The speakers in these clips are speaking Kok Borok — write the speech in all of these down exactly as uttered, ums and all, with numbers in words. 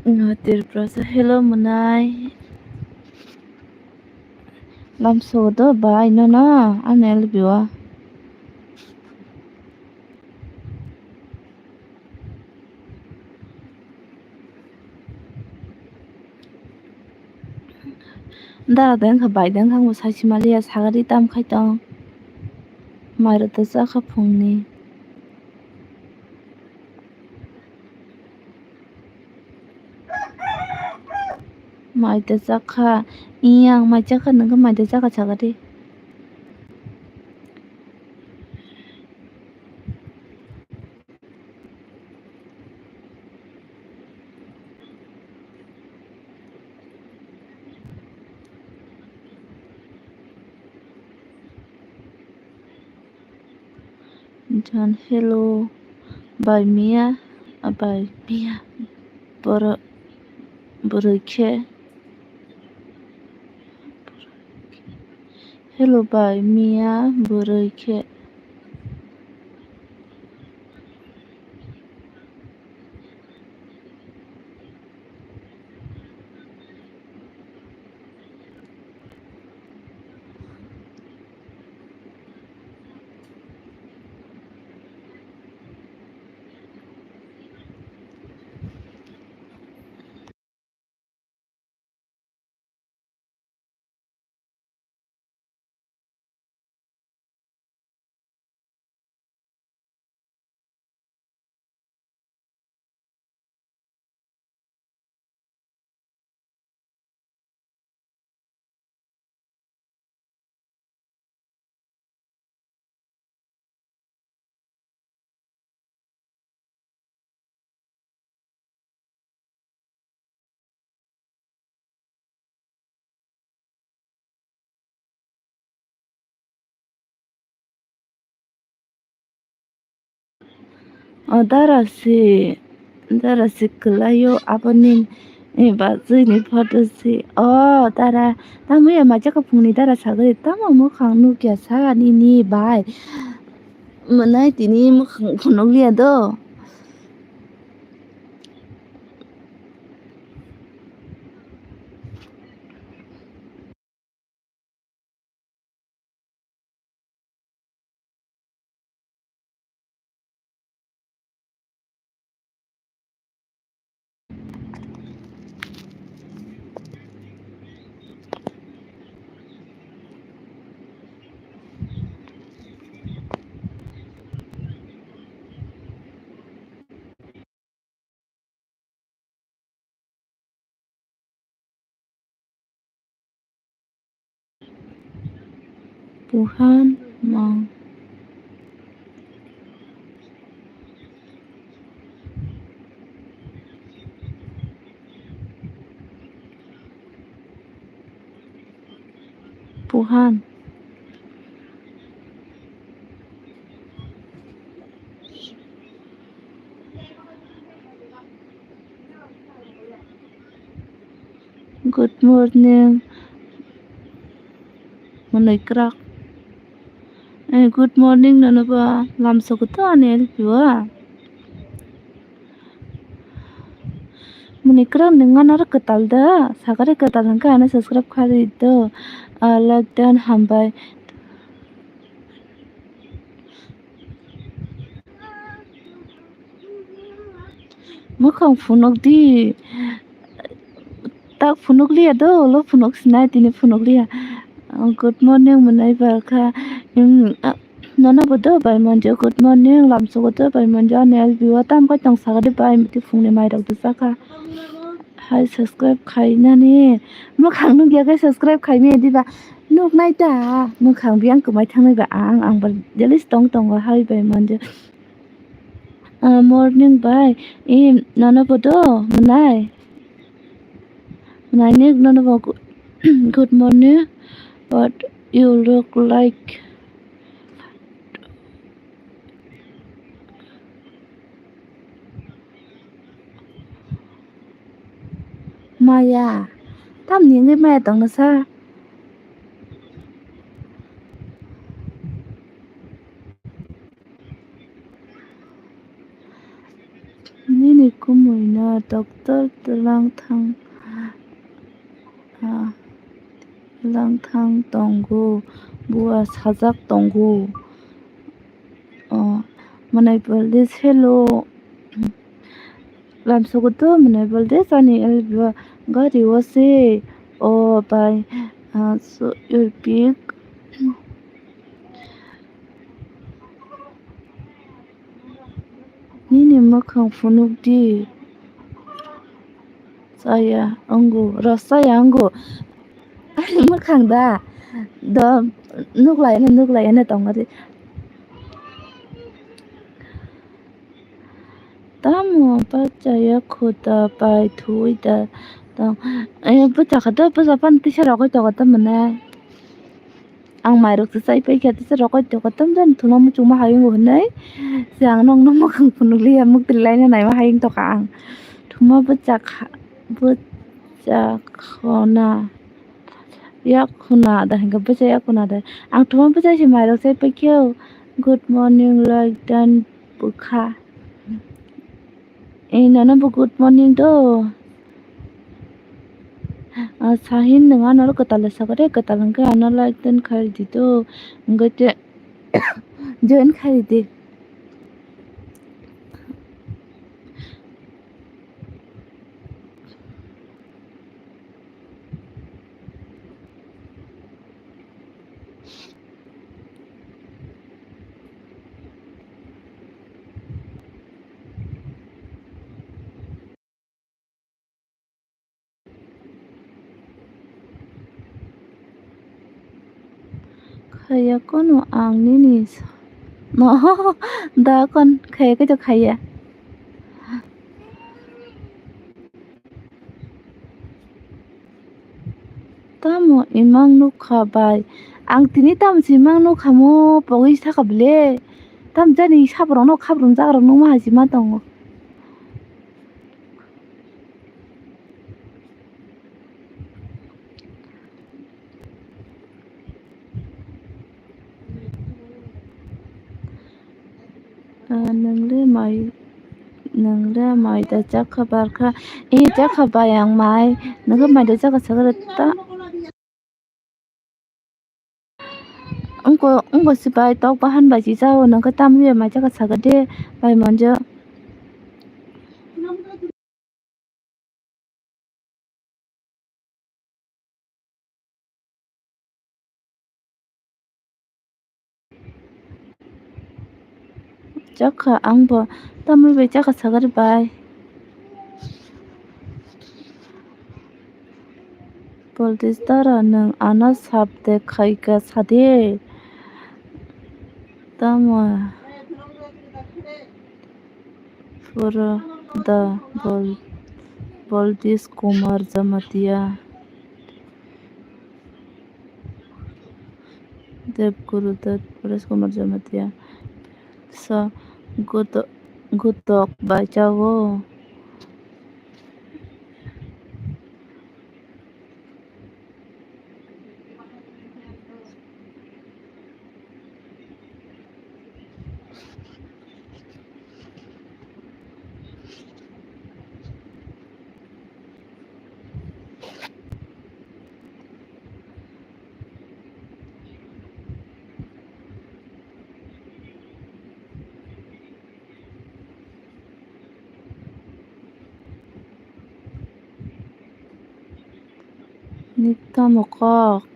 Tripura sa hello mwnai. Lamso do bai nono ani L B o. Dara de wngkha bai de wngkha, bo sai si maliya sagari tam khai tong. Mai rok to cha kha phungni. Mai de chakha, iyang mai chakha, nangkhe mai de chakha sagari. John, hello. Bai miya, bai miya. Boro, boro khe. Hello, bai miya, boro khe. O dara si, dara si kwlaio aboni, eh, bachini photo si. O dara, tamo ya macha kaphungni dara sagwi tamo mwkhang nukya sa nini bai. Mwnai tini mwkhang phunukliya do. Buhan mang. Buhan. Good morning. Mwnwi kwrak. Eh, good morning, nono ba. Lamso kwtal ani L P o. Mwnwi kwrak ni ngan aro kwtal da. Sakari kwtal hwnkhe ano subscribe kharwi do. Ah, like dan hambai. Mwkhang phunuk di. Tak phunuk liya do, ulo phunuk sinai tini phunuk liya. Good morning mwnai ba kha. Nono bo do bai manjo, good morning, lamsogo do bai manjo, ani L B o tam kai tong sagadi bai miti phungni mairok do chakha. Hai subscribe khainani. Mwkhang nukya khe subscribe khaimaya diba. Nuknai ta. Mwkhang biyang kwmai thangnai ba ang, ang ba jealous tong tongo hai bai manjo. Ah, morning bai. Im, nono bodo, mwnai. Mwnai ni nono bo gu-, good morning. What you look like? Maya. Tamni wngwi maya tongno sa? Nini kumui no Doctor twlang thang, ah, twlang thang tongo, bua sajak tongo. Oh, mwnai pal de selo. Lamsogo to mwnai pal de sani, eh, bua gari o se. Oh, bai, ah, so, your pick. Nini mwkhang phunuk di. Chaya wngo, rw chaya wngo. Mwkhang da. Do, nuklai no, nuklai no tongo di. Tamo bachaya khuda pai thui da tong. Eh, bwchakha da, bwcha pan tisa rogwi tongo tamo ne. Ang mairok se chai paikha, tisa rokoi tokha, tamjani thuna muchungma hayung hinwi se ang nokno mwkhang phunukliya, muktwi laina naima hayung tokha ang. Thuma bwchakha, bwchakhona, yakhuna da hinkhe bwcha yakhuna da. Ang thuma bwcha se mairok chai paikha. Good morning, like dan bwkha. Eh, nono bo good morning do. Ah, Sahin, nwng ano kwtal le sakha de, kwtal hwnkhe ano like dan khai di do. Hwnkhe te join khai di. Khaya kono ang nini s-, no, da kon khaya khe to khaya. Tamo imang nukha bai? Ang tini tamo se imang nukha mo pogwi sakha bele. Tamo jani saborokno khabrumjakrok nukma hai se ma tongo. Ah, nwng le mai, nwng le mai da chakha barkha. Eh, chakha bai ang mai. Nwng khe mai da chakha sakha ta. Wngko, wngko se bai tok bahan bai se chao, nwng khe tamni bai mai chakha sakha de, bai monjo. Chakha ang bo tamni bai chakha sagari bai. Police dara nwng ano sap de khaika sade. Tamo. Pura da Bal-, Baldish Kumar Jamatia, Dev Guru Dutt, Baldish Kumar Jamatia. So, guto-, gutok bai chago. Nini tamo kok?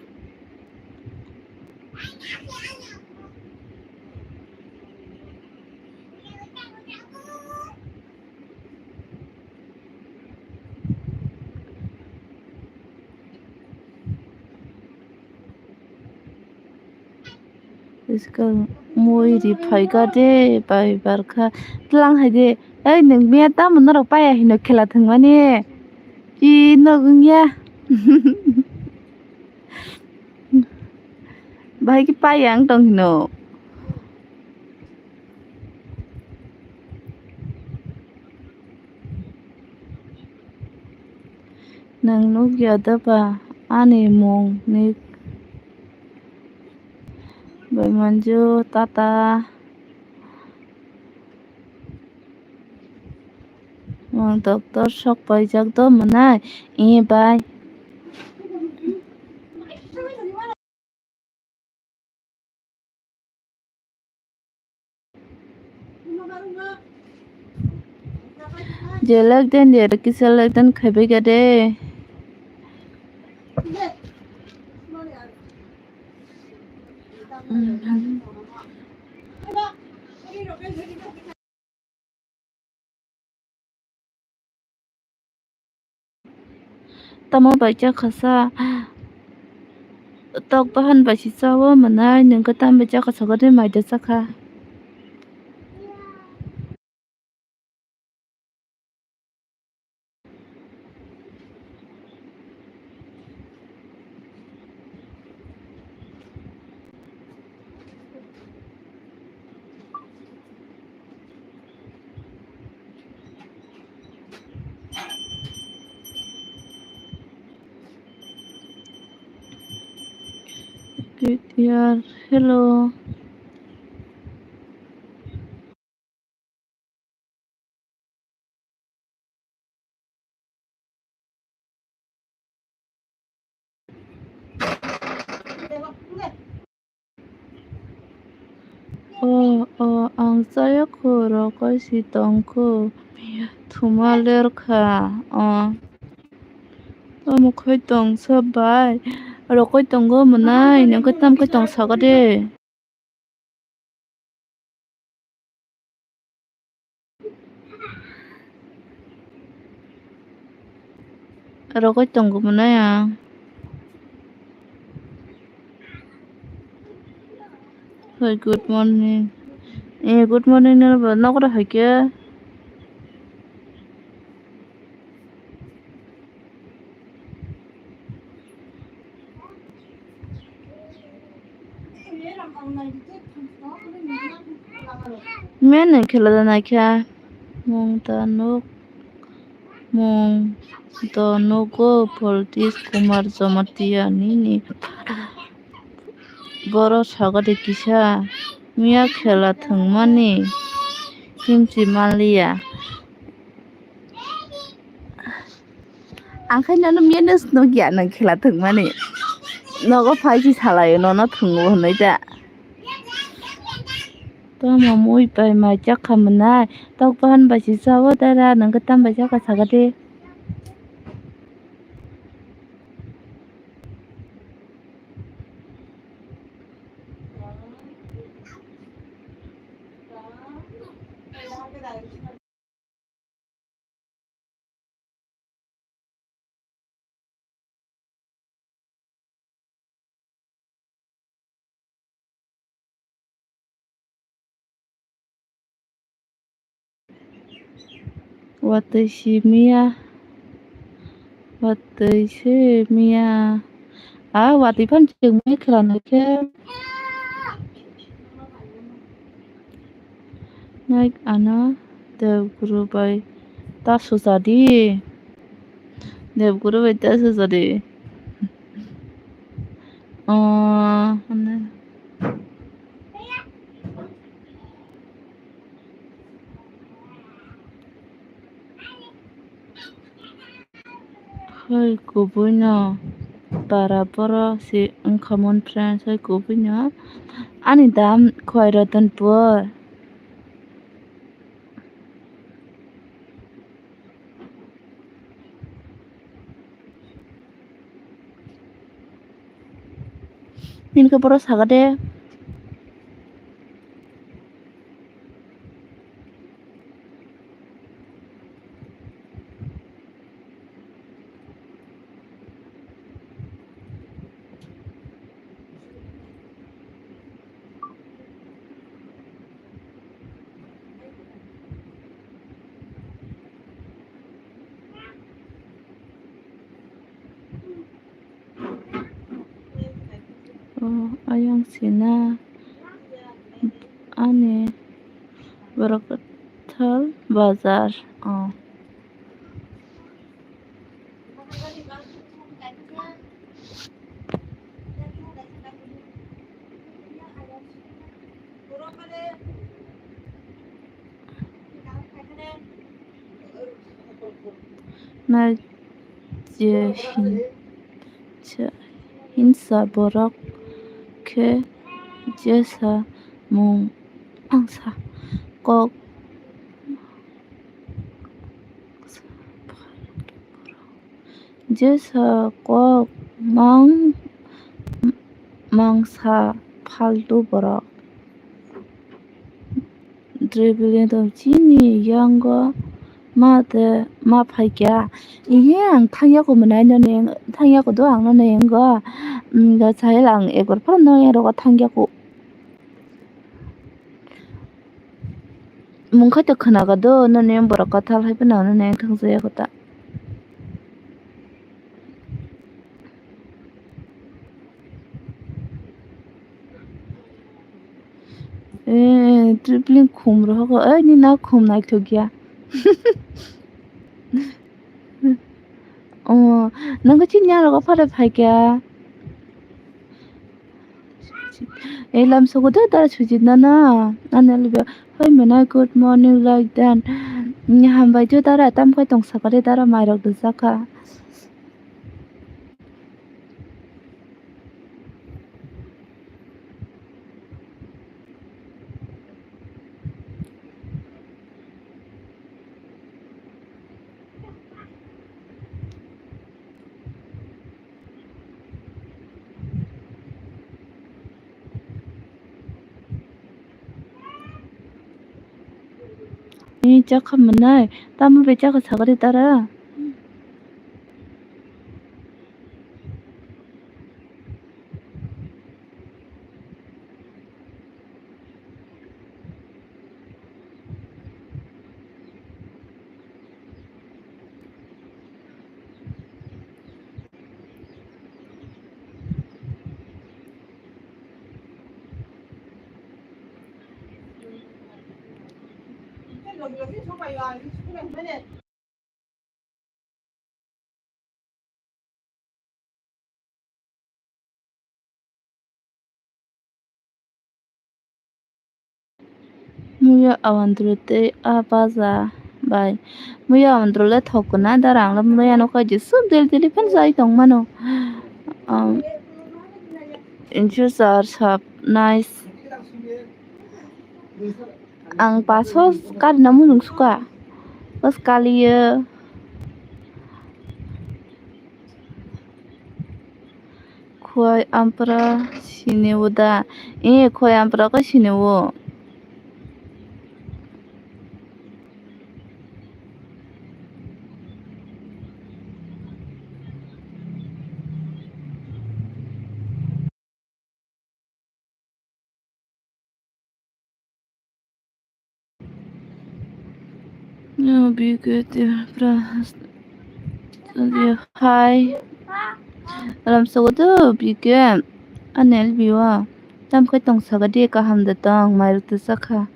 Iskang mui ri phaikha de, bai barkha. Tlang hai de, ei nwng miya tamo norok paya hino khela thwngmani? I nog wngya. Bahai khe paya wng tong hino. Nwng nukya da ba ani mung ni bai manju tata. Doctor sok paijak do mwnai? Ee bai. Je lekden de kisa lekden khaibai ga de. Tamo bai chakha sa. Tok bahan bai si chao mwnai, nwng khe tamo bai chakha sa, gari mai da chakha. Good year. Hello. O, o, ang chaya kho, rokoi si tong kho. Thuma ler kha. O. Omo khoi tong sa bai. Rokoi tongo mwnai, nokhe tam khe tong saga de. Rokoi tongo mwnai ang. Hoi, good morning. Eh, good morning, nang ba nokra hai khe. Mene khela da naikha. Mung ta nuk, mung to nugo politics Kumar Jamatia nini. Boro sagade kisa miya khela thwngmani himchi manliya. Ang khai nono miya nw swnokya nwng khela thwngmani. Nogo phai si salaio nono thwngo hwnwi da. Tamo mui pai mai chakha mwnai. Tok bahan bai si chao dara, nwng khe tam bai chakha sagade. Watwi si miya, watwi si miya. A watwi phano chwng mui khwlana khe. Naik ano Devguru bai ta sujadi. Devguru bai ta sujadi. Oh, ano. Hai kubui no para borok si wngkha mon friends, hai kubui no ani dam khwai Ratanpur. Nini khe borok saga de. O ayang sina ani borok kwthal bazar o. Nai je hin-, hinsa borok khe jesa mung mangsa kok, jesa kok mang mangsa faltu borok. Dribbling tong chini yango ma de ma phaikya. Ihe ang thangya ko mwnai no neng thangya ko do ang no neng go. Da sahil ang ekbar phano no yang rogo thangya ko. Mungkhai to khwnaga do no neng borok kathal hai phano no neng thang jaya ko ta. Eh, dribbling khum rohogo, eh, ni na khum naithok ya. Oh, nang chini ya rogo phare phaikya. Eh, lam sogo do dara sujit na na. Ani lubio, hoi mwnai, good morning, like that. Hambai jo dara, tam khai tong sakare dara, mai rok do jaka. Ni chakha mwnai, tamo bai chakha sagari tara. Muya awandru tei a baja bai. Muya awandru le thok kwna, dara ang le muya nokha je sub del del fan jai tong mano. Um, inchu sar sap nice. Ang paso kari na mujung suka. Bas kaliyo. Khwai ampra sini o da? Eh, khwai ampra khe sini o. No, B K T pra-, hai. Alam sogo do B K. Anel biwa. Tam khai tong saga de kaham da tong, mai rok tu sakha.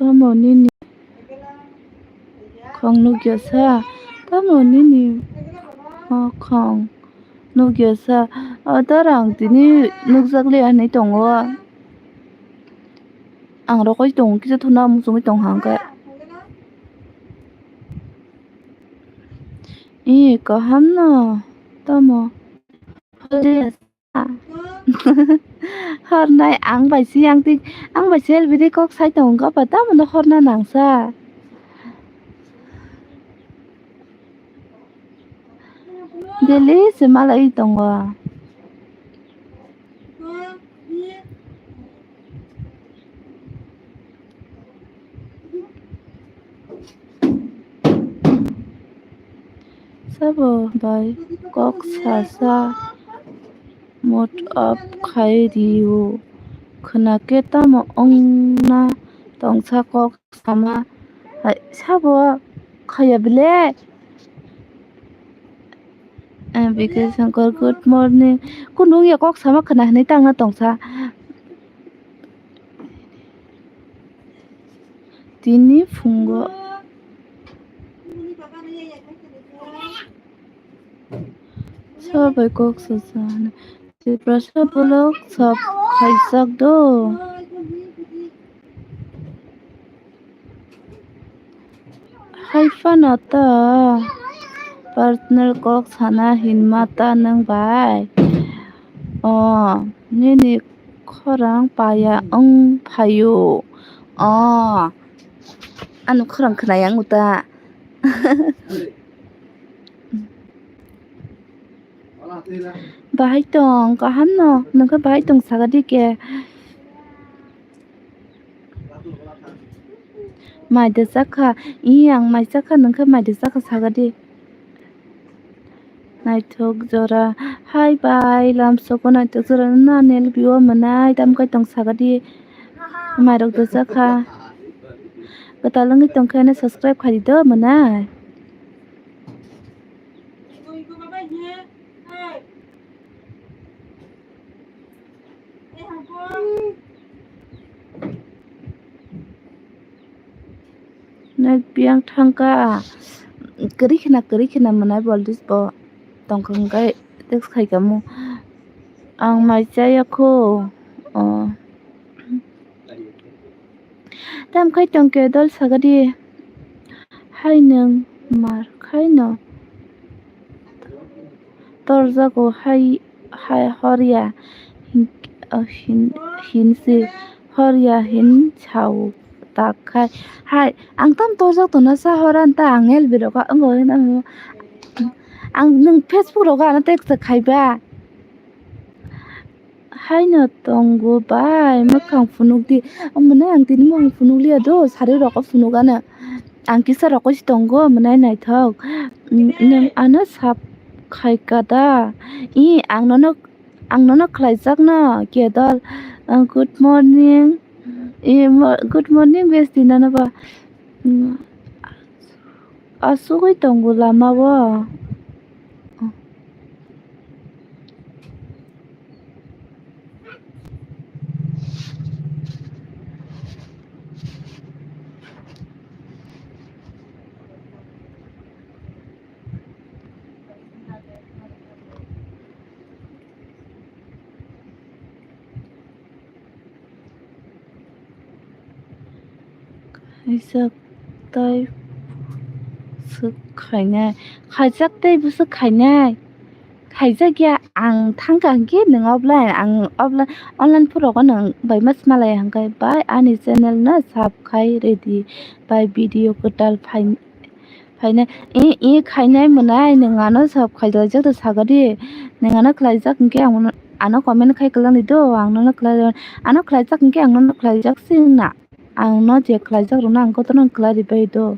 Tamo nini khong nukya sa? Tamo nini o khong nukya sa? O dara ang tini nukjakli ani tongo. Ang rokoi tongo, kisa thuna muchungwi tong hangkhe. Ee, kaham no, tamo. Hornai ang bai si, ang ti, ang bai selfie di kok sai tongo, apa tamo no horna nangsa. Daily se malai tongo. Sabo bai kok sasa mood off khai rio. Khwna khe tamo wngna tongsa kok sama hai sabo khaya bile. Bikil Shankar, good morning. Kunung ya kok sama khna hinwi tangna tongsa. Tini phungo. Sabai kok sajak. Tiprasa bolok sab khaijak do. Hai phano ta personal kok sana hinma ta nwng bai? O, nini khorang paya wng phaio. O, ano khorang khwnaya wng ta. Bahai tong, kaham no, nwng khe bahai tong saga di khe. Mai de chakha, i ang mai chakha, nwng khe mai de chakha saga di. Naithok jora, hai bai, lamsoko naithok jora, na nel biyo mwnai, tam kai tong saga di. Mairok de chakha. Kwtal wngwi tong khe, ano subscribe khai di do mwnai. Nek biyang thangka. Kwrwi khna, kwrwi khna mwnai boldis bo. Tongkha hwnkhe text khaikha mo. Ang mai chaya kho. O. Tam khai tongkhe dol sagadi. Hai nwng mar khaino torjago hai, hai horya hin, hin, hinsi horya hin sao tak khai. Hai ang tam torjak tongna sa hora ta ang L B rogo amo ang nwng Facebook rogo ano text khaiba. Haino tongo bai, mwkhang phunukdi. Omo nai ang tini mwkhang phunukliya do, sari rokbo phunukgano. Ang kisa rokbo se tongo, omo nai naithok. Nwng ano sap khaika da? I, ang nono, ang nono khlaijakno, kedol. Good morning. I, mo-, good morning, besti, nono ba. Asugwi tongo lama o. Khaijak tei bwswk khainai. Khaijak tei bwswk khainai. Khaijak ya, ang thangkha hwnkhe nwng offline, ang offline, online phuru rokno nwng bai ma smalai hwnkhe bai ani channel no sub khai rwdi bai video kwtal phai. Phainai, i, i khainai mwnai, nwng ano sub khaijak da sagadi. Nwng ano khlaijak hwnkhe ang ano comment khai kwlangdi do, ang nono khlai, ano khlaijak hwnkhe ang nono khlaijak se wngna. Ang no je khlaijak rwna ang kotorno khlai ribai do.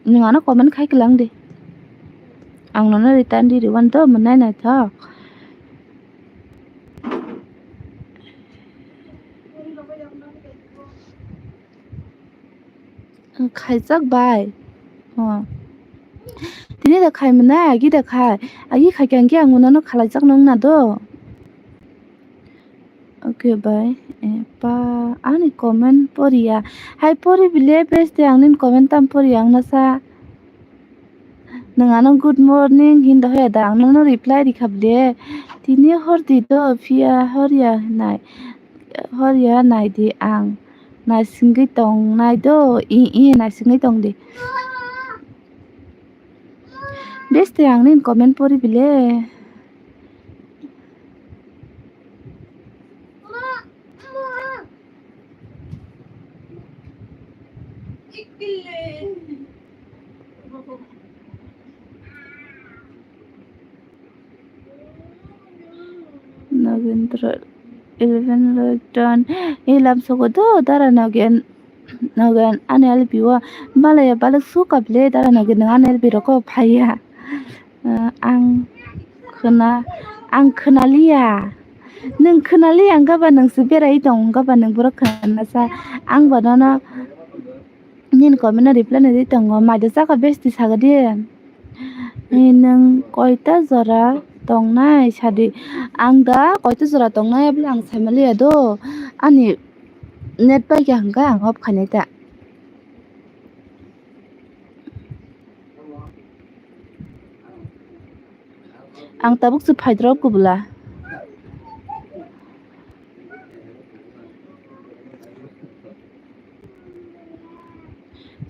Nwng ano comment khai kwlangdi. Ang nono return di rwban do mwnai naithok. Khaijak bai. O. Tini da khai mwnai, agi da khai. Agi khai khe ang nono khlaijak nung na do. Okay bai. Eh, pa, ani comment poriya. Hai pori bile besti ang nini comment tam poriya ang nasa. Nwng ano good morning hin dohya da ang nono reply rikha bile. Tini hor di do phiya horya nai. Horya nai di ang. Naisingwi tong nai do, i, i, naisingwi tong di. Besti ang nini comment pori bile. Nagendra eleven Royton. E lamsogo do dara Nagen, Nagen ani albi o malaya baluk suka bile dara Nagen nwng ani albi roko phaiya. Ah, ang khwna, ang khwnaliya. Nwng khwnaliya wngkha ba nwng se berai tong wngkha ba nwng borok khwnasa. Ang ba nono nini comment no reply nai tongo. Mai do chakha besti sagadi. Nwng Koita jora tongnai sadi. Ang da koita jora tongnai abole ang saimaliya do. Ani net paikha hwnkhe ang off khainai ta. Ang tabuk se phaidrop kubula.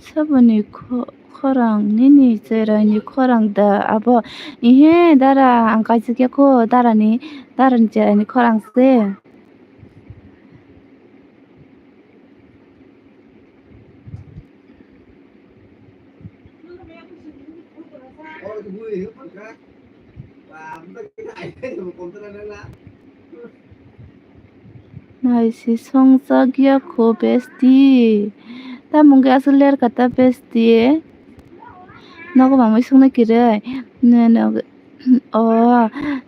Saboni kho-, khorang nini cheraini khorang da abo. Ihe dara ang kaisa khe kho darani, darani cheraini khorang se. Nai si songchak ya kho besti. Tamo wngkhe aswk ler kha ta besti. Nogo mamai songna kwrwi. Ne, ne, o,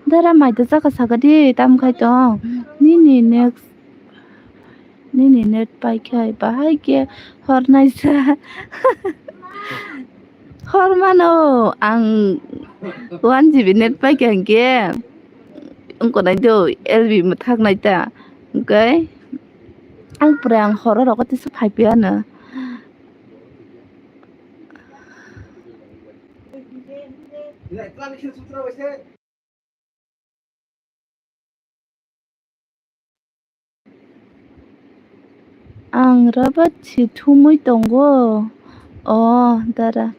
dara mai da chakha saka di, tamo khai tong. Nini next. Nini net paikhe bahai khe hornaisa. Hormano ang one G B net paikha hwnkhe wngkha nai do L B mwthak nai ta. Hwnkhe ang pore ang horo rogo tisa phai piya no. Ang rabat si thumui tongo. O, dara.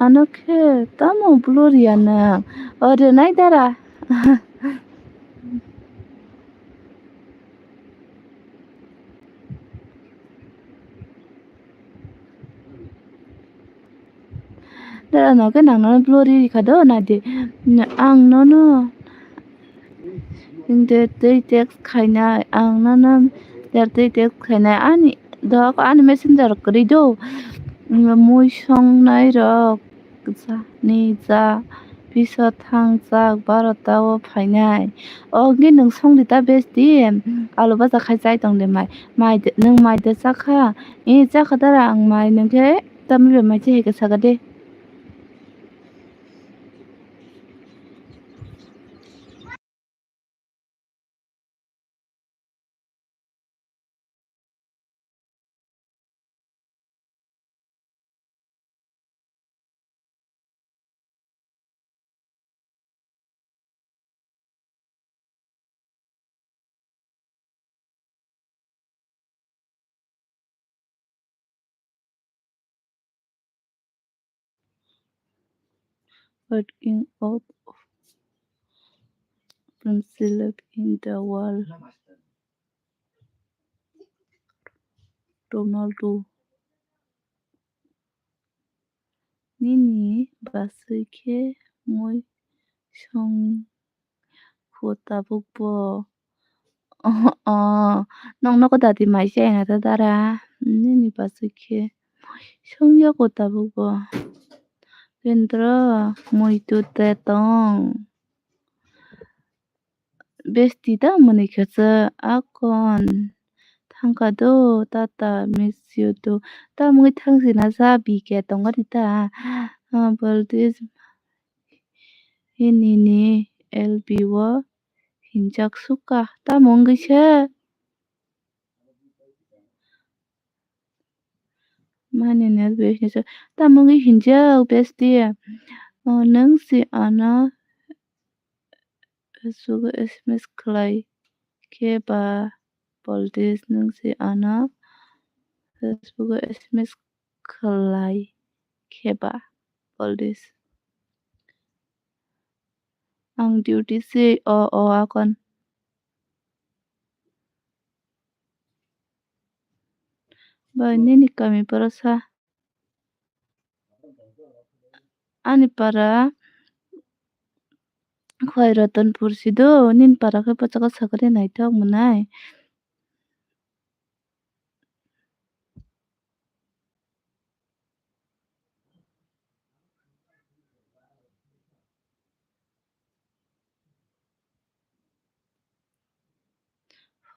Ano khe tamo blur ya nang? O, rwnai dara. Dara no khe nang no blur rikha do nadi. Ang nono de tei text khainai, ang nono de tei text khainai ani dok ani messenger kwrwi do. Mui songnai rok ni ja piso thangjak barota o phainai. O hwnkhe nwng songdi ta besti alu bacha khai chai tongdi mai. Mai de, nwng mai de chakha? E, chakha dara ang mai, nwng khe tamni bai mai se hai khe saka de. Working out pencil in the wall. Ronaldo. Nini basui khe mui song kho tabuk bo. Oh, oh. Nong nogo dati mai se ena ta dara. Nini basui khe song ya kho tabuk bo. Kendro mui tu te tong. Besti da mwnwi khe se akon thangkha do tata miss you do. Tamungwi thangsina sa bike tongari ta. Ah, Balti nini L B o hinjak sukha. Tamo wngwi se? Mani net besti se. Tamo wngwi hinjak besti. Oh, nwng si ano Facebook o S M S khlai khe ba Balti nwng si ano Facebook o S M S khlai khe ba Balti. Ang duty se o, o akon. Bai nini kami poro sa. Ani para Khwai Ratanpur si do, nini para khe bwswk sakhe naithok mwnai.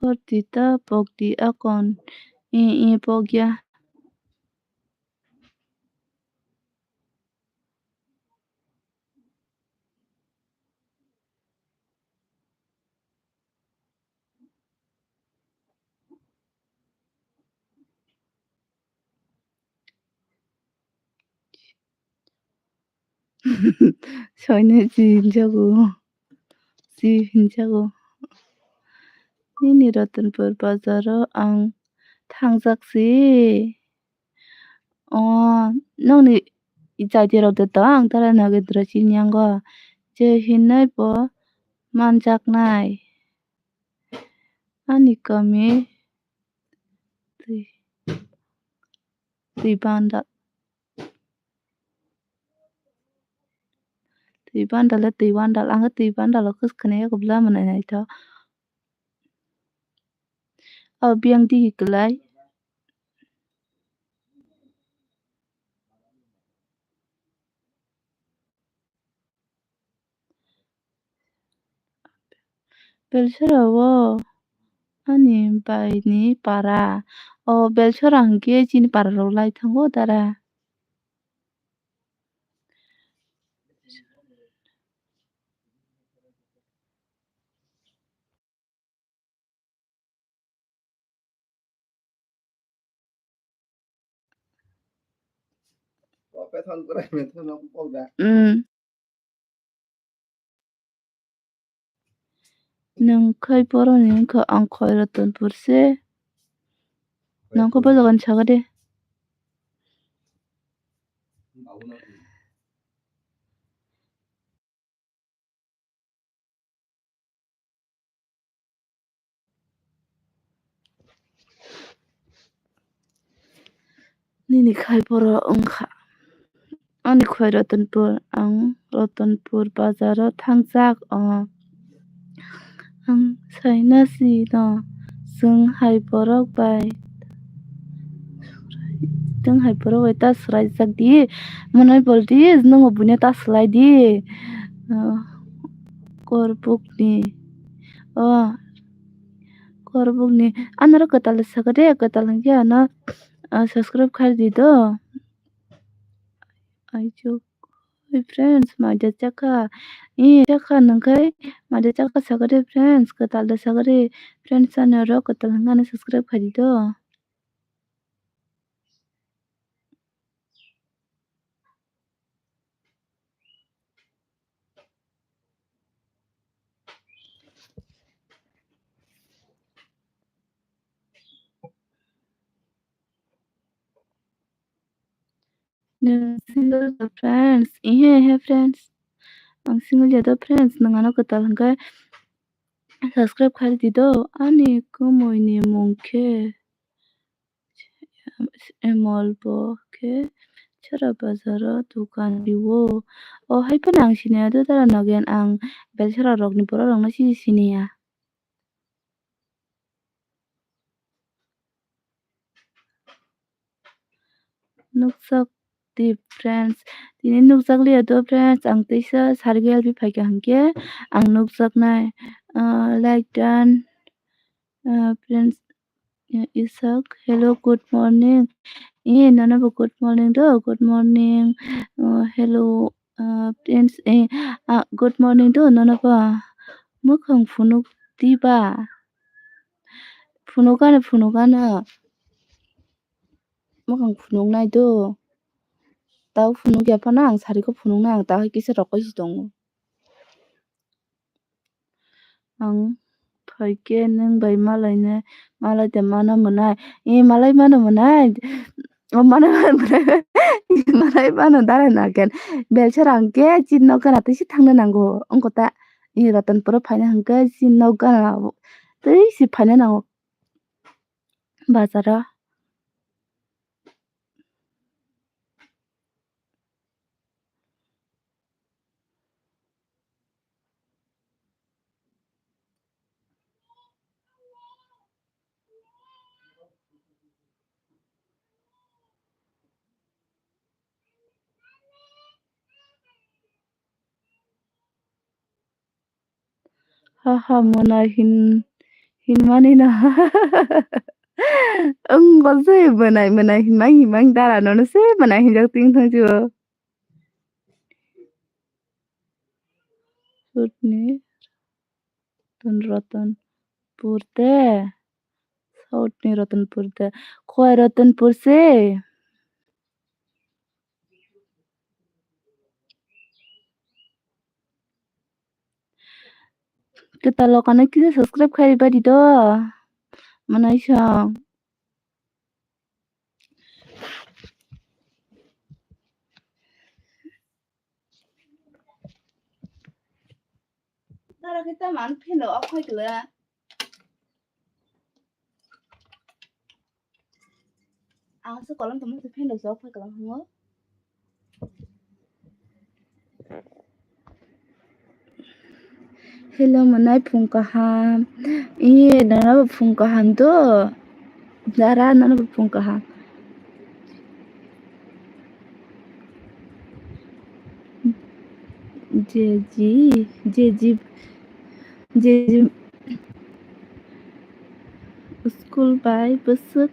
Hor di ta pok di akon, e, e, pok ya. Soino si hinjago, si hinjago. Nini Ratanpur bazaro ang thangjak si. O, nokni chaiti rok de tong, tara Nagendra chini yango. Je hinwi bo manjaknai. Ani kami twi, twi bandal. Twi bandal le twi bandal. Ang twi bandal o kwswk khwnaya kwbla mwnai naithok. O biyang digi kwlai. Belchora o ani bai ni para. O Belchora hwnkhe chini para rok lai thango dara. Mm. Nwng khai boroni wngkha ang Khoi Ratanpur se. Nwng khe bo jagani saka de. Nini khai borok wngkha. Ani khwai Ratanpur, ang Ratanpur bazaro thangjak o. Ang saina si no, chwng hai borok bai, chwng hai borok bai ta swlaijak di, mwnai bol di, nwng bo buino ta swlai di. Ah, korbuk ni, oh, korbuk ni, ano oro kwtal saka de, kwtal hwnkhe ano, ah, subscribe khai di do. Aichuk. Oi friends, maida chakha. Ee, chakha nungkhai, maida chakha sakari friends, kwtal da sakari friends channel rok kwtal hwnkhe ano subscribe khaidi do. Nwng single ya do friends? Ihe, ihe friends. Ang single ya do friends. Nwng ano kwtal hwnkhe subscribe khai di do. Ani kwmwi ni mung khe Emol bo khe Chora bazar o dukan rio. O hai phano ang siniya do dara Nagen, ang Belchara rokni borok rokno sini siniya. Nukjak di friends. Tini nukjak liya do friends. Ang teisa Sarigel bi phaikha hwnkhe ang nukjaknai. Ah, like done. Ah, friends, eh, Isak, hello, good morning. Eh, nono bo good morning do, good morning. Ah, hello, ah, friends, eh, ah, good morning do, nono bo. Mwkhang phunuk diba? Phunukgana, phunukgana. Mwkhang phunuknai do. Tao phunukya phano ang sariko phunuknai, ang tao hai kisa rokoi si tongo. Ang phaikhe nwng bai malaina, malai de mano mwnai. Eh, malai mano mwnai. O, malai mano mwnai. Malai mano dara Nagen. Belchara hwnkhe chini nok gana tei se thangna nango. Wngkha ta, eh, Ratanpuro phaina hwnkhe chini nok gana tei se phaina nango bazaro. Haha, mwnai hin, hinmani no. Wng, bo se mwnai, mwnai hinmang, hinmang dara nono se mwnai hinjak ting thang sio. Sutni Ratanpur te, South ni Ratanpur te, Khowai Ratanpur se. Kwtal lokano kisa subscribe khai badi do. Mwnai song. Dara kita man pheno off khai kla. Ang se kolom tongma se pheno se off khai kla hango. Hello, mwnai phung kaham. Iye, nono bo phung kaham do. Dara, nono bo phung kaham. Jeji, jeji, jeji. School bai bwswk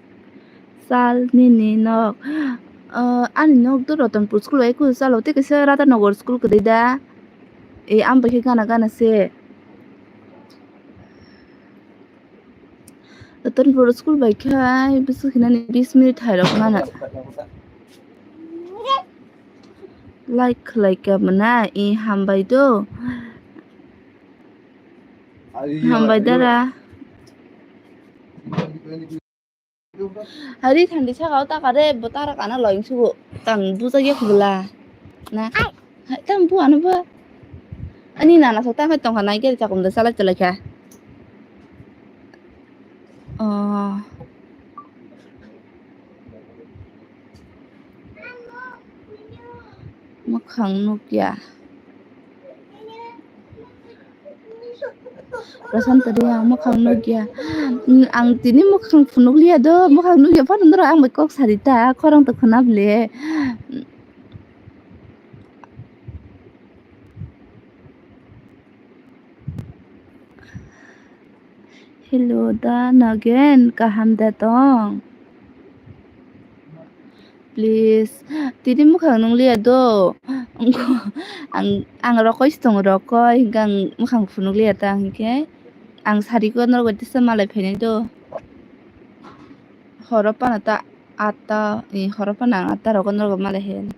sal nini nok. Ah, ani nok do Ratanpur school bai kuchuk salo, tei kaisa Radhanagar school kwrwi da. E, ang bai khe gana gana se. Ratanpur school bai khe bwswk hinani bis minute hai rok nana. Like khlai kha mwnai, e, hambai do. Hambai dara. Hari thandi saka o taka re, bo tara kana loyong sugo. Tang buja ge khugula. Na. Hai, tang bu ano ba. Ani nana so tang hai tong kha nai gari chakum da chalai chalai kha. Oh. Mwkhang nukya. Prasanta de ang mwkhang nukya. Ang tini mwkhang phunukliya do, mwkhang nukya phano norok ang bai kok sari ta, khorang to khwna bwle. Hello da Nagen, kaham da tong? Please, tini mwkhang nukliya do. Ang, ang rokoi se tongo, rokoi, hwnkhe ang mwkhang phunukliya ta, hwnkhe ang sari ko norok bai tisa malai phainai do. Horo phano ta atta, e, horo phano ang atta rogo norok malai he.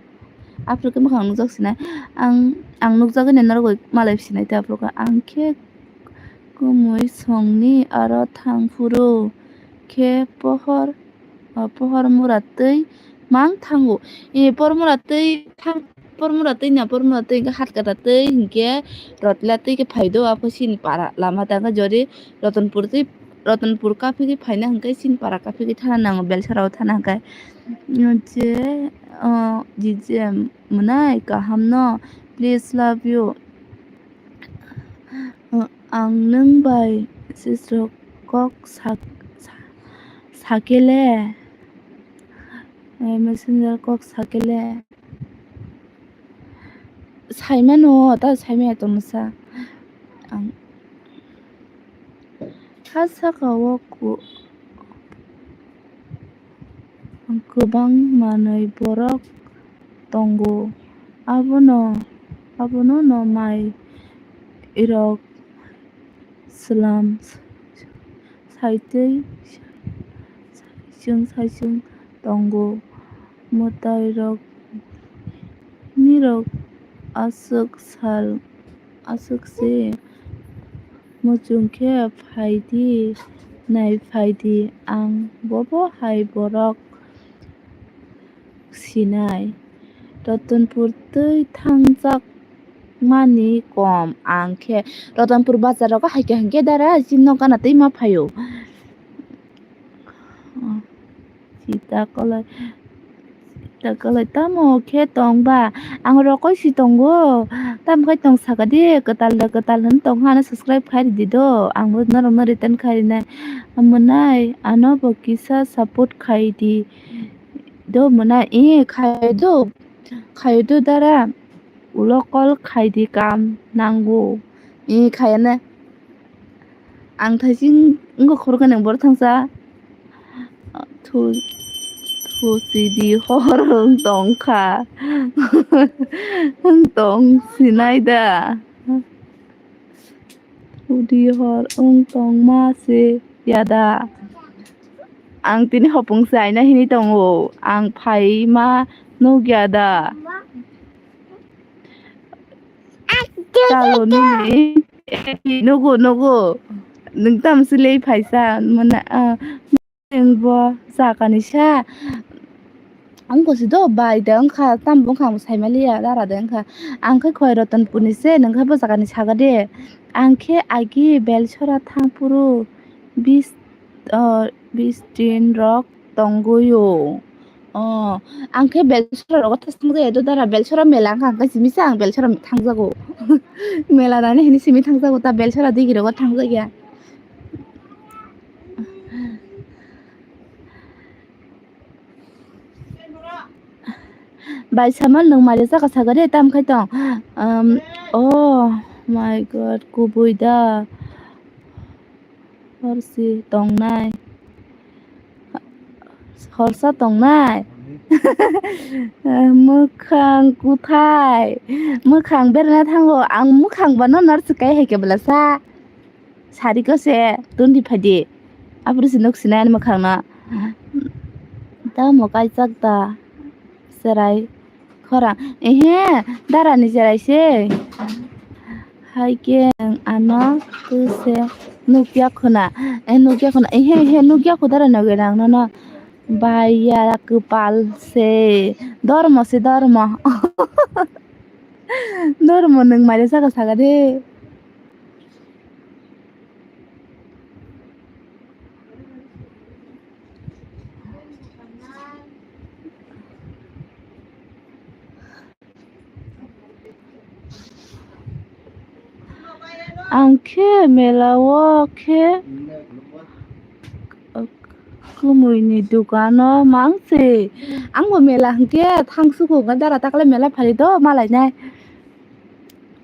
Aphuru khe mwkhang nukjak sinai. Ang, ang nukjagwi nai norok malai sinai tei aphuru khe ang khe kumui songni aro thang phuru khe pohor, o, pohor mura twi mang thango. E, pohor mura twi thang, pohor mura twi na, pohor mura twi hwnkhe Hatkata twi hwnkhe Rotla twi khe phai do, aphuru chini para lama ta hwnkhe jori Ratanpur twi Ratanpur kaphigwi phaina hwnkhe chini para kaphigwi thana nango, Belsara o thana hwnkhe. Je, o, G J M mwnai kaham no, please love you. Ang nwng bai sisrok kok sak-, sa-, sakele, eh, messenger kok sakele. Saimano, ta saimaya tongsa. Ang ha saka o ku-, kwbang manwi borok tongo. Abono, abono no mai rok swlam saitwi saichung saichung tongo. Mwtairok nirok aswk sal aswk se muchung khe phai di, nai phai di, ang bobo hai borok sinai. Ratanpur twi thangjak mani kom, ang khe Ratanpur bazar rogo hai khe hwnkhe dara chini nok gana twi ma phaio. Sita kolai, sita kolai tamo khe tong ba? Ang rokoi si tongo. Tamo khai tong saka di, kwtal da kwtal hwn tong hano subscribe khai ridi do. Ang bo norok no return khai rinai. Amonai ano bo kisa support khai di do monai. E khai do, khai do dara. Ulo call khai di, kam nango. E khai na. Ang thaising wngkha khoroknwi nang borok thangsa. Thu, thu sidi hor wng tongkha. Wng tong sinai da. Thudi hor wng tongma se yada. Ang tini hopung se aina hini tongo. Ang phaima nukya da. Chalo nini. Nugu, nugu. Nwng tam silei phaisa. Mona, ah, nwng bo sakani sa. Ang kosi do bai de wngkha, tam bo wngkha, ang saimaliya, dara de wngkha. Ang khe Khwai Ratanpur ni se, nwng khe bo jaga ni saga de. Ang khe agi Belsora thang phuru bis, ah, bis din rok tongwi o. Oh, ang khe Belsora rogo thang jaya do dara, Belsora mela wngkha, ang khe simi se ang Belsora thang jago. Mela nani hini simi thang jago, ta Belsora digi rogo thang jaya. Bai samal nwng mari jaga saga de tam khai tong. Um, oh my God, kubui da. Horsi tongnai. Horsa tongnai. Mwkhang kuthai. Mwkhang berna thango. Ang mwkhang bano narsi kai hai kebla sa. Sari ko se tundi phadi. Abro si nuk sinai ani mwkhang no. Tamo kaijak da. Serai. Khorang, ehe, darani cherai se. Hai khe ang ano twi se nukya khuna. Eh, nukya khuna. Ehe, ehe, nukya khu dara nugwi nang nono. Baiya kwpal se. Dormo se, dormo. Dormo nwng maida saka saka de. Ang khe mela o khe kumui ni dukan o mang se. Ang bo mela hwnkhe thang suku hwnkhe dara takle mela phari do malai nai.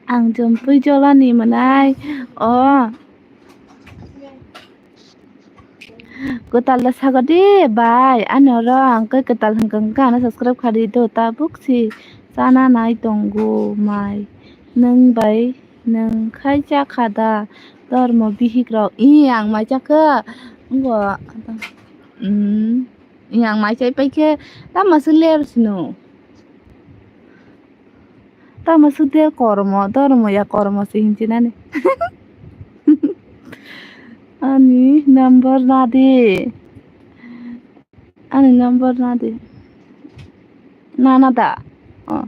Ang Jompui Jolani mwnai o. Kwtal da sago de bai, ani oro ang khe kwtal hwnkha hwnkha ano subscribe kha di do, tabuk si chana nai tongo mai. Nwng bai nwng khai cha kha da dormo bihik rok? Ih, ang mai cha kha. Ngo, mm, ih, ang mai chai pai khe tamo se ler sino. Tamo sudhe kormo, dhormo ya kormo se hinchinani. Ani number nadi. Ani number nadi. Nana da. Oh.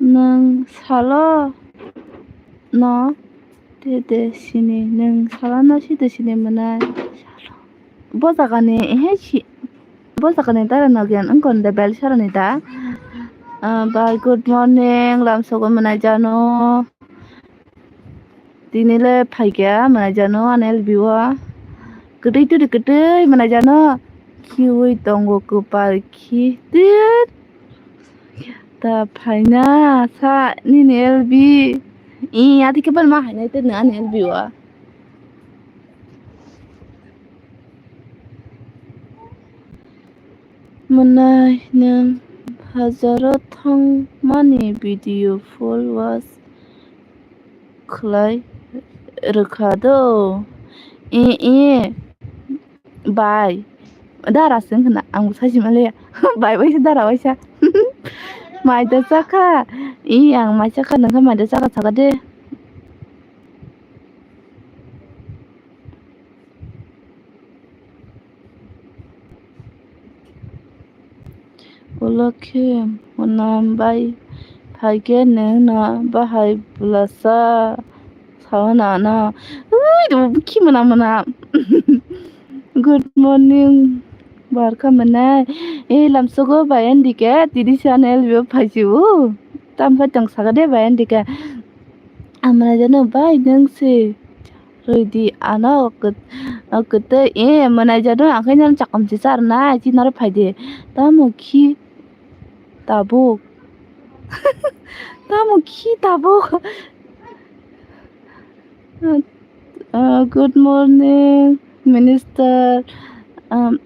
Nwng salo no tete sini, nwng salo no site sini mwnai. Bo jaga ni, ehe, si, bo jaga ni dara no gyan wngkon de Belsora ni da. Ah, bai, good morning, lamsogo mwnai jano. Tini le phaikha mwnai jano ani L B o. Kwtwi twi kwtwi mwnai jano. Khiui tongo kwpal khi. Tit. Ta phaina sa nini L B. I ati khe ban ma hainai tini ani L B o. Mwnai nwng bazaro thangmani video full watch khlai rwkha do. E, e, bai. Dara se wngkha na, ang bo sachi manliya. Bai bai se dara waisa. Mai da chakha. E, ang mai chakha, nwng khe mai da chakha saka de. Ulo khe mwnam bai phaikhe nwng no bahai bwlasa sao na ano. Ui, bo khi mwnam mwnam. Good morning, barkha mwnai. Ei lamsogo bai andike tiri channel bo phaisio. Tam khe tong saka de bai andike. Amra jano bai nwng se. Rwidi ano kwt-, kwtwi, eh, mwnai jano, ang khe nang chakam se charwnai, chini oro phai de. Tamo khi tabuk. Tamo khi tabuk? Uh, good morning, Minister. Um,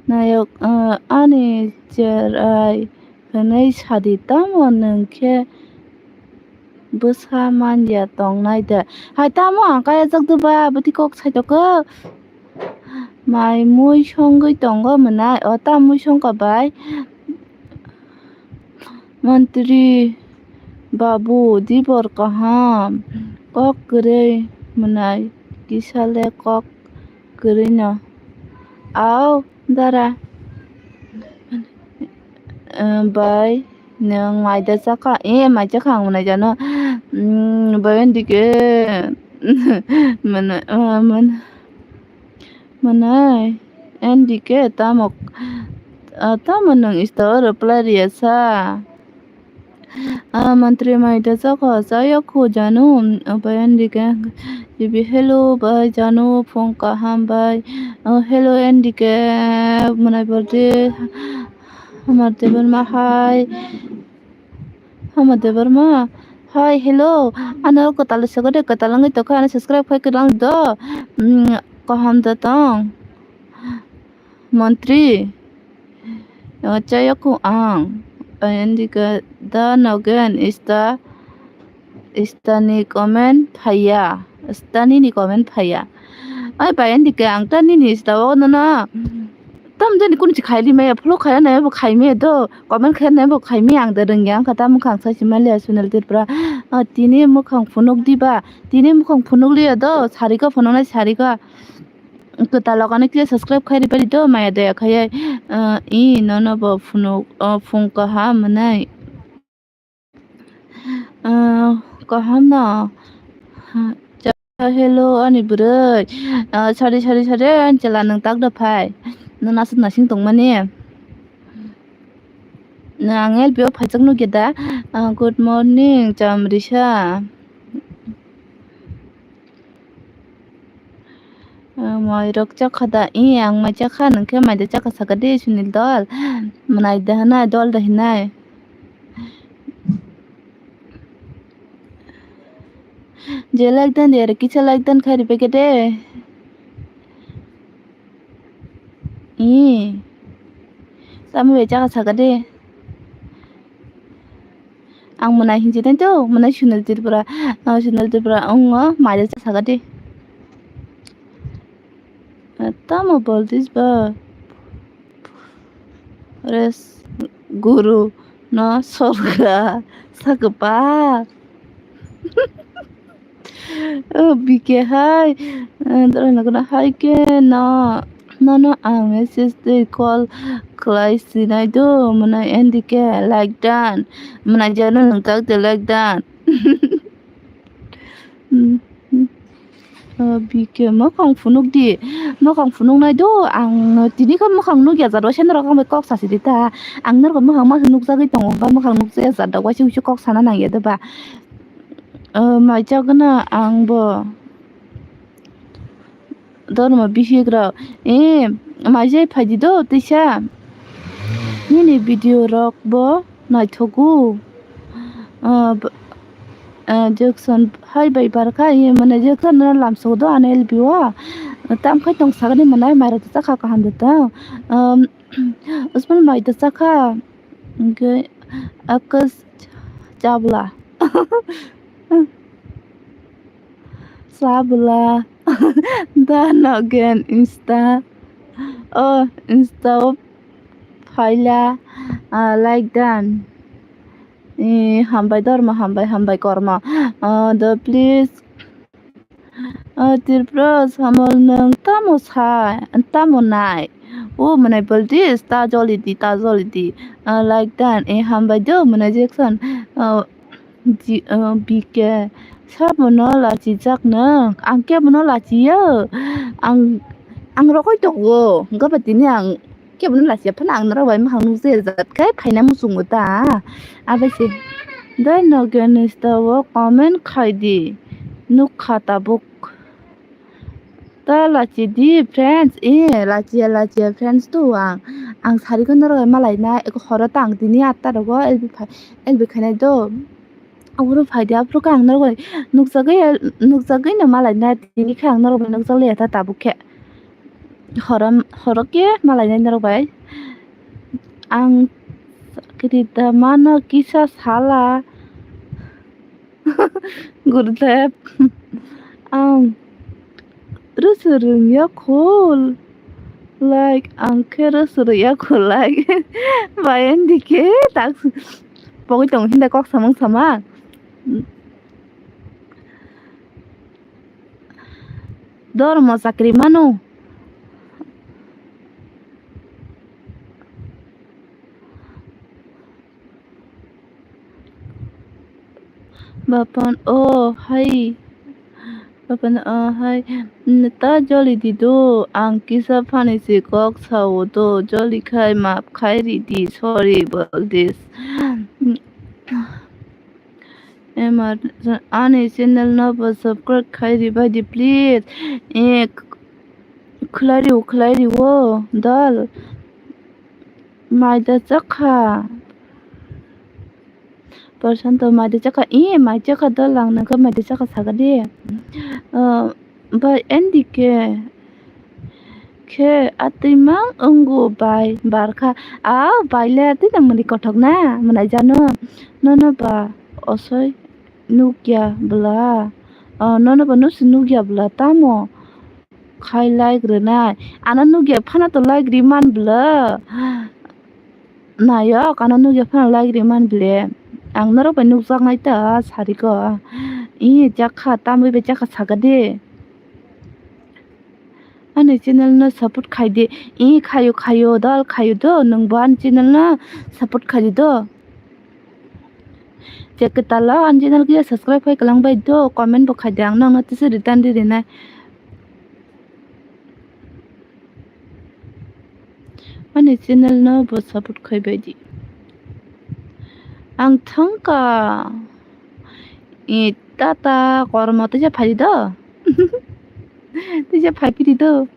nayok, uh, ani cherai hwnwi sadi, tamo nwng khe bwsa man ya tongnai de? Hai tamo ang kaya jak de ba, bwtwi kok sai tok khe. Mai mui songwi tongo mwnai, o ta mui songkha bai. Mantri babu, dibor kaham, kok kwrwi mwnai, kisa le kok kwrwino. Au, dara. Eh, bai, nwng maida chakha? Eh, mai chakha ang mwnai jano. Mm, bai, andike. Mwnai, eh, mwn-, mwnai, andike, tamo, ah, tamo nwng ista o reply riya sa? Ah, mantri maida chakha, chaya khu janu, bai andike, jibi hello, bai janu, phung kaham bai, ah, hello andike, mwnai bordi, hamar debar ma hai, hamar debar ma, hai, hello, ano kwtal sogo de, kwtal wngwi tokha, ano subscribe khai kwrwng do, mm, kaham da tong, mantri. Chayokhu ang. Andika da nogen ista, istani comment phaiya. Istani ni comment phaiya. Ai bai andika ang ta nini ista o nono. Tam jani kunu chi khaili maya, follow khaya nai bo khaimaya do, comment khaya nai bo khaimaya, ang da rwngya ang kha ta mukhang sai si maliya Sunil Tripura. Ah, tini mukhang phunuk diba, tini mukhang phunuk liya do, sarika phunuknai sarika. Kwtal lokani khe subscribe khai rwbaidi do, maya daya khaiwi, ah, i nono bo phunuk, ah, phung kaham mwnai. Ah, kaham no. Ha, cha-, hello ani bwrwi. Ah, sari, sari, sari, ani chwla nwng tak da phai. Nwng aswk nasing tongmani. Nwng ang L P o phaijak nukya da. Ah, good morning, Chamrisa. Ah, moirok chakha da? Ee, ang mai chakha, nwng khe maida chakha saka de, Sunil dol. Mwnai da hinai, dol da hinai. Je like dan de, kisa like dan khai rwbaikha de. Ee, tamo bai chakha saka de. Ang mwnai hinwi nai do, mwnai Sunil Tripura, ah, Sunil Tripura wngo, maida cha saka de. Ah, tamo boltis ba? Res guru no sorga sakpa. Oh, B K hai. Eh, dora na kuna hai ke no. No, no, ang message de call khlai sinai do, mwnai N D K like dan. Mwnai jano nung tak de like dan. Hmm, hmm. Oh, B K, mwkhang phunuk di. Mwkhang phunuk nai do, ang tini khe mwkhang nukya jat waisa norok ang bai kok sasi di ta. Ang norok mwkhang ma nukjagwi tongo, ba mwkhang nukjaya jat rok waisa waisa kok sana nangya de ba. Oh, mai chagwna ang bo. Dorma bihik rok, eh, mai jai phaidi do tisa. Nini video rok bo naithogo. Ah, b-, ah, Jackson hai bai barkha, eh, mane Jackson no lamsok do ano L B o. Tam khai tong sagani mane mai rok chakha kaham de ta. Um, usman mai da chakha. Hwnkhe Akash Chabla. Chabla. Da no gen Insta. Oh, Insta o phaila. Ah, like dan. Eh, hambai dorma, hambai, hambai korma. Ah, the please. Ah, Tripura samol nwng tamo sa, tamo nai? O mwnai boldi, ta joli di, ta joli di. Ah, like dan, eh, hambai do, mwnai Jackson. Ah, ji-, ah, B K, sabono lachi jak nwng, ang kebono lachiya. Ang, ang rokoi tongo, hwnkhe ba tini ang Kebono lachiya phano ang norok bai mwkhang nukjaya jat khe phaina muchungo ta. Abaise dai no Ganista o comment khai di, nukha tabuk. Ta lachi di friends, eh, lachiya, lachiya friends tu ang. Ang sari ko norok malai na, eko horo ta ang tini atta rogo L B phai, L B khainai do. Aboro phai di, aphuru khe ang norok bai nukjagwi, nukjagwi no malai na, tini khe ang norok bai nukjak liya ta tabuk khe. Horo, horo khe malai nai norok bai. Ang kiri da mano kisa sala. Gurudep. Ang rwswrwng ya khol. Like, ang khe rwswrwng ya khol, like. Bai, N D K, tak pogwi tongo, hinda kok samung sama. Dormo chakri mano. Bapan, oh, hai. Bapan, oh, hai. Ta joli di do. Ang kisa phani si kok sao do. Joli khai map khai ri di. Sorry, bol this. Emar, ani channel no bo subscribe khai ri bai di, please. Eh, khwlai ri o, khwlai ri o, dal. Maida chakha. Prasanto maida chakha, eh, mai chakha dal, ang nangkha maida chakha saga de. Ah, bai N D K khe atwi mang wngo bai barkha. A bai le atwi nang mani kothok na, mwnai jano. Nono ba osoi nukya bwla. Ah, nono ba nusi nukya bwla tamo khai like rwnai. Ano nukya phano to like ri man bwla. Nayok, ano nukya phano like ri man bwle. Ang norok bai nukjaknai ta sari ko. Ih, chakha, tamwi bai chakha saga de. Ani channel no support khai di. Ih, khayo, khayo, dal khayo do. Nwng bo ani channel no support khai di do. Check tala ani channel khe subscribe khai kalang bai do. Comment bo khai di. Ang nokno tisa return ri rinai. Ani channel no bo support khai bai di. Ang thangka. I tata kormo tisa phai di do. Tisa phai phiri do.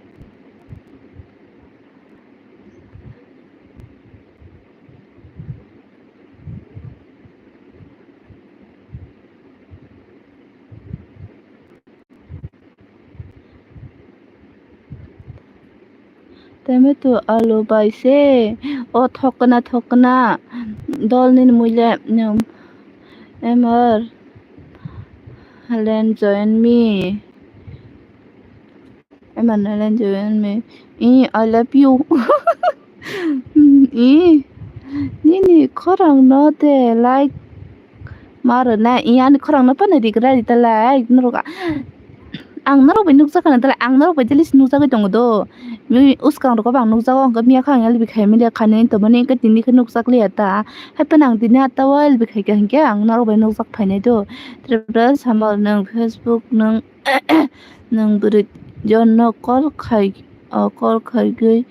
Tomato alu bai se. O thokna thokna. Dol nini muile, em, Emar. Helen join me. Emmanuel and Joanne me. I, I love you. I, nini khorang no de like ma rwna, i ani khorang no phano rigra rita like norok. Ang norok bai nukjakha na dalai, ang norok bai daily se nukjagwi tongo do. Bini uskang rok bang nukjago, ang miya kha ang L B khai mili khainai tongmani, hwnkhe tini khe nukjak liya ta. Hai phano ang tini atta o L B khai kha hinkhe ang norok bai nukjak phainai do. Tripura Samal nwng Facebook nwng Nwng bwrwi jono call khai, o call khaigwi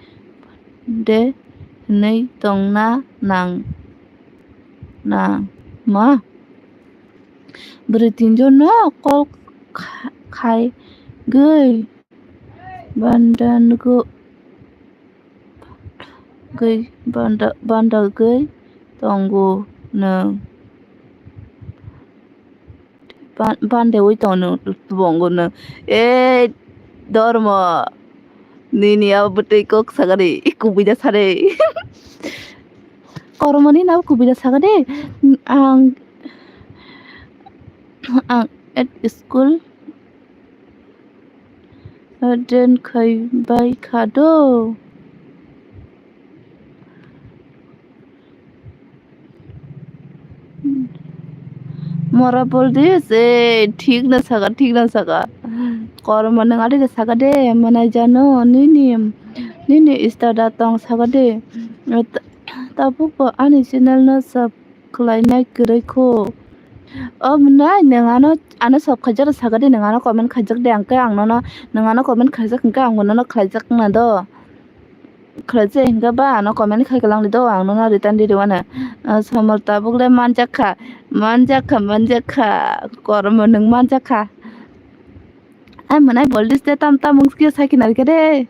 de hwnwi tongna nang, nang ma? Bwrwi tinjono call kha-, khaigwi bandango gwi banda, bandagwi tongo nwng. Ban-, bandewi tongo nwng, tubongo nwng. Ei, Dormo. Nini abo bwtwi kok sagani, kubui da sare. Kormo nini abo kubui da sagani. Ang, ang at school. Attend khai bai kha do. Mora bol de se, thik na saka, thik na saka. Kormo nwng adi de saka de, mwnai jano, nini, nini star da tong saka de. Ta-, tabuk bo ani channel no sub khlainai kwrwi kho. O mwnai, nwng ano, ano sub khaijak saka de, nwng ano comment khaijak de, hwnkhe ang nono, nwng ano comment khaijak hwnkhe ang bo nono khlaijak na do. Khlaijak hwnkhe ba ano comment khai kwlang di do, ang nono return di rwmano. Ah, samar tabuk le manjak kha, manjak kha, manjak kha, kormo nwng manjak kha. Ai mwnai boldis de tam tam wngkhe sakhe narikhe de.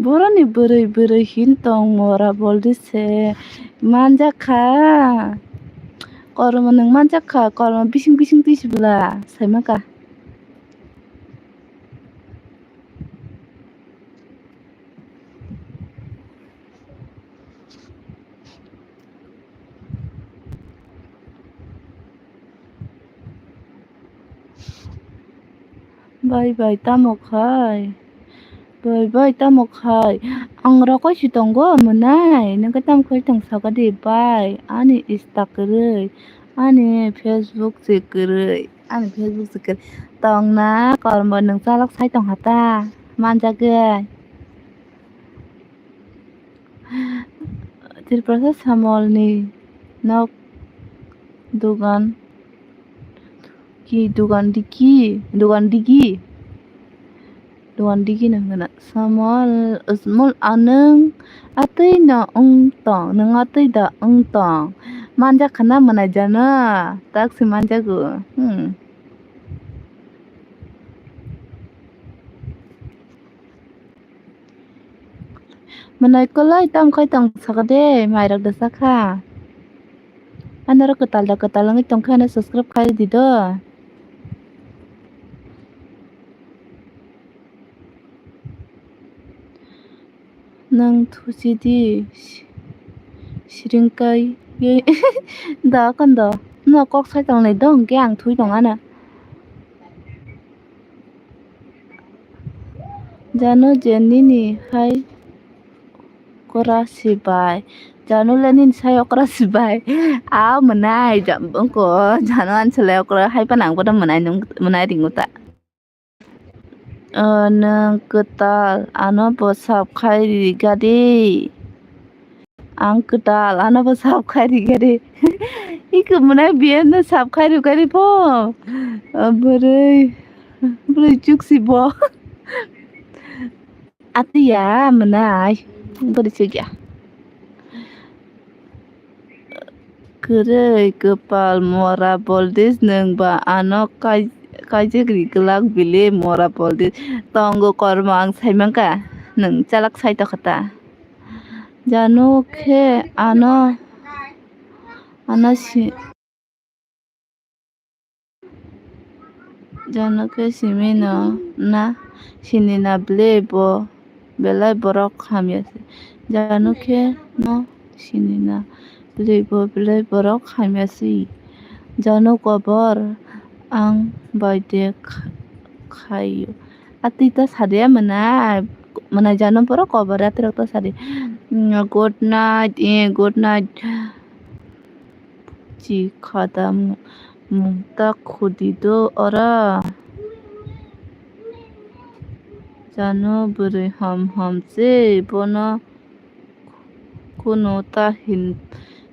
Boroni bwrwi bwrwi hin tong mora boldis se manjakha. Kormo nwng manjakha, kormo bising bising twi se bwla saimanka. Bai bai tamo khai? Bai bai tamo khai? Ang rokoi si tongo mwnai, nokhe tamo khai tong saka di bai, ani Insta kwrwi, ani Facebook se kwrwi. Ani Facebook se kwrwi. Tongna kormo nwng chalok sai tongkha ta, manjagwi. Tripura samolni nok dogan ki dogan digi, dogan digi. Dogan digi no hwnna. Samol, smol anung atwi no wng tong, nwng atwi da wng tong. Manjak khana mwnai jano, tak se manjago. Hmm. Mwnai kwlai tam khai tong saka de, mairok da sakha. Anoro kwtal da kwtal wngwi tongkhe ano subscribe khai di do. Nwng thuchi di, si-, siring kai ye da kondo. No kok sai tongnai do hwnkhe ang thui tong ano. Jano je nini hai okra sibai. Jano le nini sai okra sibai. A mwnai ja-, wngko jano ani selai okra hai phano ang bono mwnai nung, mwnai ringo ta. O nwng kwtal ano bo sap khai ri gadi. Ang kwtal ano bo sap khai ri gadi. Iko mwnai biyan no sap khai ri gadi po. O bwrwi, bwrwi chuk si bo. Atiya mwnai. Bwrwi chuk ya. Kwrwi kwpal mora boldis nwng ba ano kai-, kaijak ri glak bili mora boldis. Tongo kormo ang sai mankha nwng chalak sai tokha ta. Jano khe ano, ano si-, Jano khe simi no na sini na bwlwi bo belai borok hamya se. Jano khe no sini na bwlwi bo belai borok hamya se. Jano kobor ang bai de kha-, khaio. Atwi ta sade mwnai, mwnai jano borok kobor atirok ta sade. Good night, eh, good night. Chi khada mung ta khudi do ora. Jano bwrwi ham ham se bono kunu ta hin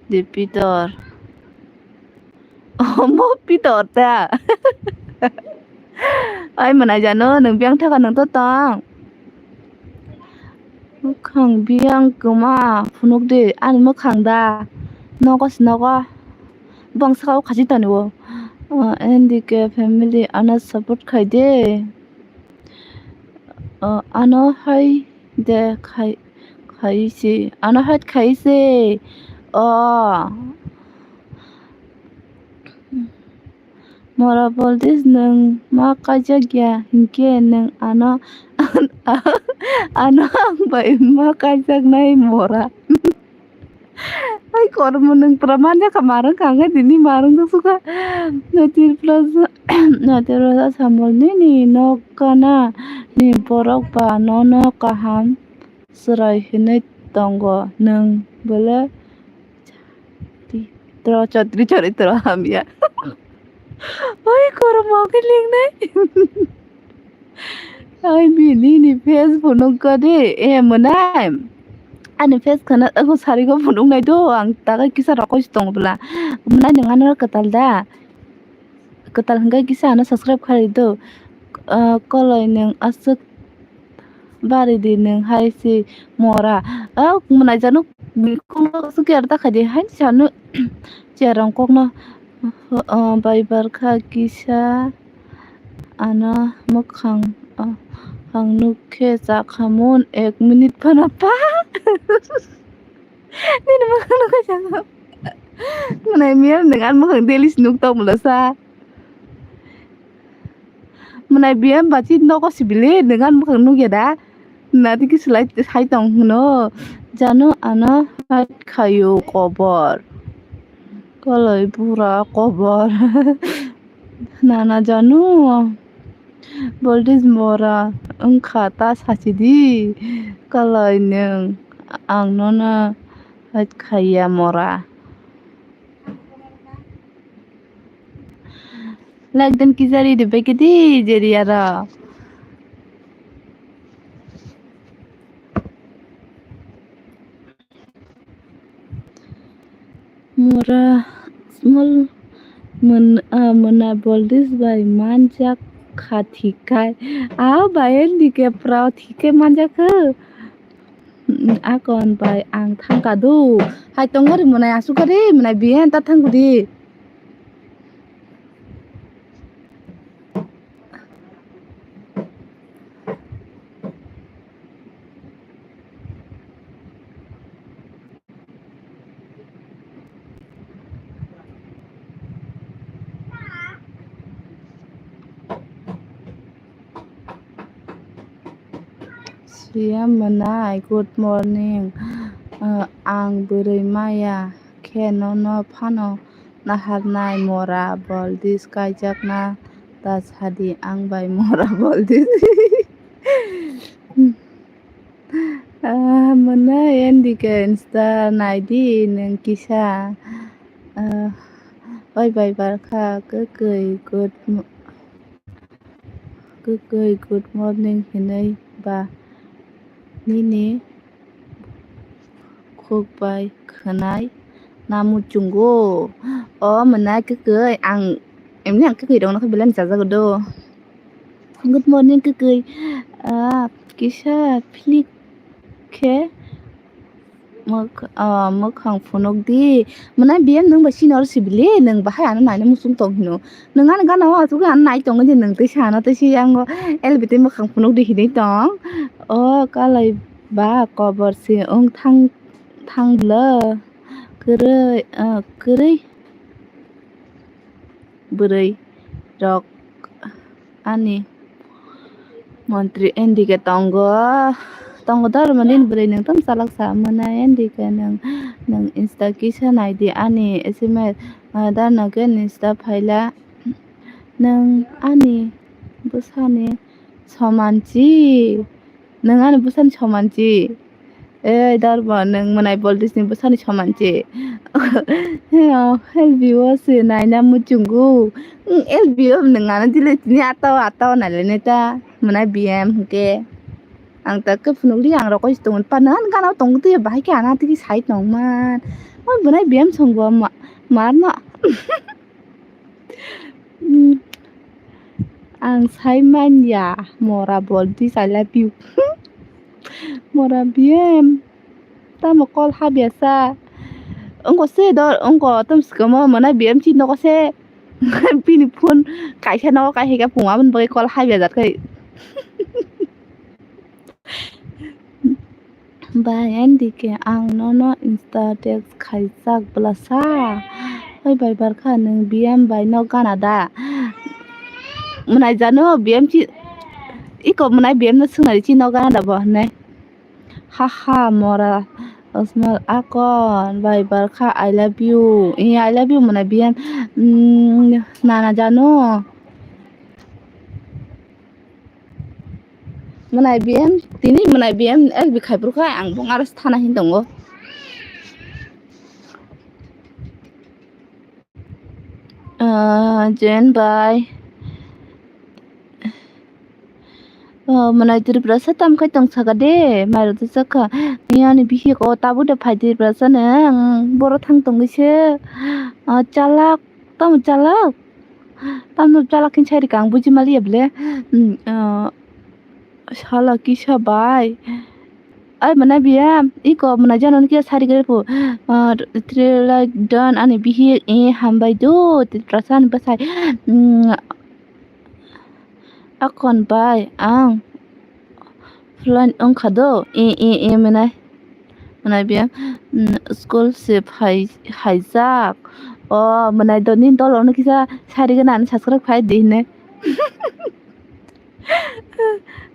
di Pitor. Omo Pitor ta. Ai mwnai jano nwng biyang thaka nwng to tong. Mwkhang biyang kwma phunuk di ani mwkhang da. Nogo se nogo. Bang saka o khachi toni o. O, N D K family ano support khai de. O, ano hai de khai, khai se. Ano hai khai se. O. Mora boldis nwng ma kaijak ya hinkhe nwng ano, ano ang bai ma kaijaknai mora. Ai kormo nwng pura manya kha marwng kha hwnkhe tini marwng jak sukha. Tripura, Tripura samol nini nok kana ni borok ba nono kaham chwrai hinwi tongo nwng bole. Tro chotri chori tro hamya. Oi kormo khe lingnai. Ai bini ni face phunuk ka de e mwnai. Ani face khana ako sari ko phunuk nai do ang taga kisa rokoi tong bla. Mwnai nang ano kwtal da. Kwtal hwnkhe kisa ano subscribe khai do. Ah, koloi nwng aswk bari di nwng hai si mora. A mwnai jano bini kokno sukiyar ta khai di hai sano cherong kokno. O bai barkha kisa ano mwkhang ang nuk khe chakhamon ek minute phano pa. Nini mwkhang no kaisa. Mwnai miyam nwng ani mwkhang daily se nuk tong mula sa. Mwnai biyam ba chini nogo sibili nwng ani mwkhang nukya da? Nadi khe slai sai tong hwno. Jano ano hai khayo kobor. Koloi bura kobor. Nana janu, Boldi mora wngkha ta sachidi, kalai nwng ang nono hait khaiya mora. Like dan kijari de begedi jeri aro. Mora small mwn-, ah, mwnai Boldis bai manjak kha thikai. Ah, bai N D K prao thikai manjak kha. Akon bai ang thangka do. Hai tongori mwnai asukari mwnai biyan ta thangkudi. Siyam mwnai, good morning. Ah, ang bwrwi maya khe nono phano naharnai mora Boldis kaijakna ta sadi ang bai mora Boldis. Ah, mwnai N D K Insta naidi nwng kisa. Ah, oi bai barkha kwkwi good mo-, kwkwi good morning hinwi ba nini khuk bai khwnai na muchungo. O mwnai kwkwi ang emni ang kwkwi rokno khe belai no chajago do. Good morning kwkwi. Ah, kisa philik khe mwk-, ah, mwkhang phunuk di. Mwnai biyam nwng bai sini oro sibili, nwng bahai ano naina muchung tong hino. Nwng ani gana o achugwi ano nai tongo di, nwng tei sa ano tei se yango L B tei mwkhang phunuk di hinwi tong. O kalai ba kobor se wng thang, thang bwla. Kwrwi, ah, kwrwi. Bwrwi rok ani montri N D K tongo, tongo dor mani bwrwi nwng tong chalak sa mwnai N D K nwng, nwng Insta kisa naidi ani S M S, ah, darno khe Insta phaila nwng ani bwsani soman si. Nwng ani bwsani soman si. Ei, Darbo, nwng mwnai Boldisni bwsani soman si. L B O se naina muchungo. L B O nwng ano dile tini atao, atao nailainai ta. Mwnai B M hwnkhe. Ang ta khe phunukli ang rokoi se tongo. Pa nwng ani gana o tongtwi bahai khe ano tigi sai tongman. O mwnai B M songbo ma-, marno. Hmm. Ang sai manya, mora Boldis, I love you. Mora B M, tamo call habya sa. Wngko se dor, wngko tom swkamo mwnai B M chini nogo se. Bini phone kaisa nogo, kaisa khe phungo, aboni bagwi call habya jat khai. Bai, N D K, ang nono Insta text khaijak bwlasa. Oi bai barkha, nwng B M bai no gana da? Mwnai jano B M chi, iko mwnai B M no swngnari chi no gana da bo hinwi. Haha, mora, small akon, bai barkha, I love you. I, I love you mwnai B M, mm, nana jano. Mwnai B M, tini mwnai B M L B khai phuru kha ang bung aro thana hin tongo. Ah, Jen bai. Oh, mwnai Tripura sa tam khai tong saka de, mairok de sakha. Ni ani bihik o tabu de phai Tripura sa ne, ang boro thang tongwi se. Ah, chalak, tamo chalak. Tamno chalak khe sai rikha ang buji maliya bole. Hmm, ah, Sala kisa bai. Ai mwnai biya, iko mwnai jano kisa sari gari pu. Ah, three like done ani bihi, eh, hambai do, tiprasa ni bwsai. Mm, akon bai, ang. Plan wngkha do, eh, eh, eh, mwnai. Mwnai biya, mm, school se phai, haijak. O, mwnai do, nini dolo no kisa sari gana ani subscribe khai di hine.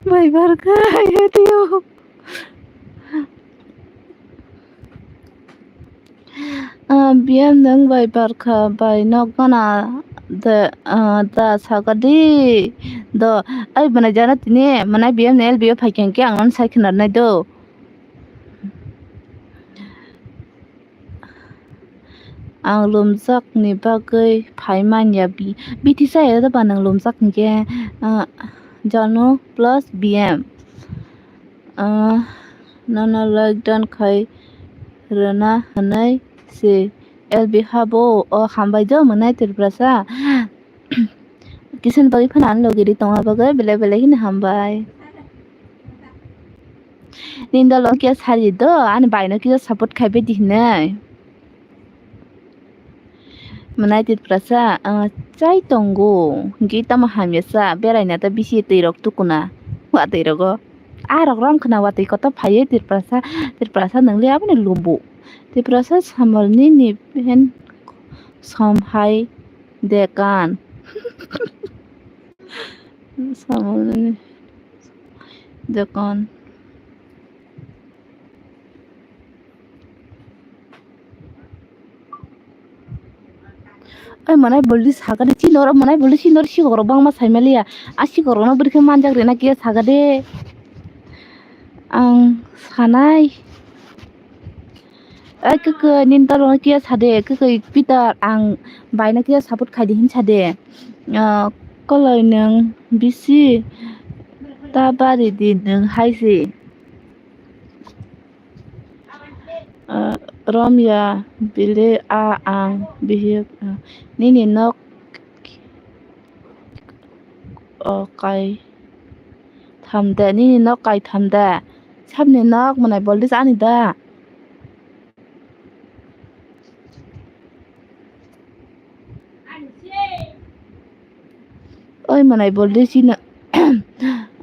Bai barkha, hai hai tio. Ah, biyam nwng bai barkha bai nok gana de, ah, da sagadi do. Ai mwnai jana tini, mwnai biyam ni L B O phaikhe ang nono sai khwnarnai do. Ang lumjakni bagwi phai manya bi-, bithi saya da ba nwng lumjak hinkhe, ah, jano plus B M. Ah, nono like done khai rwna hwnwi se L B habo o hambai do mwnai Tripurasa. Kisan bagwi phano ani logi ri tongna bagwi belai belai kheno hambai. Nini dolo khe sari do, ani bai no kisa support khai bai di hinwi. Mwnai Tiprasa, ah, chai tongo, hwnkhe tamo hamya sa, beraina ta bisi twi rok tukuna, watwi rogo. Ah, rok rom khna watwi koto phaiwi Tiprasa, Tiprasa nangli aboni lubu. Tiprasa samol nini pen som hai dekan. Samol nini dekan. Ai mwnai boldi sagade chini oro mwnai boldi chini oro sikok rok bangma saimaliya. A sikok rok no bwrwi khe manjak rina kiya sagade. Ang sanai. Ai kwkwi nini dolo no kiya sade kwkwi Peter ang bai no kiya support khai di hin sade. Ah, koloi nwng bisi ta bari di nwng hai se. Ah, romya bile a ang bihik, ah, nini nok, oh, kai tham de, nini nok kai tham de, sabni nok mwnai boldi ani da. Oi mwnai boldi chini,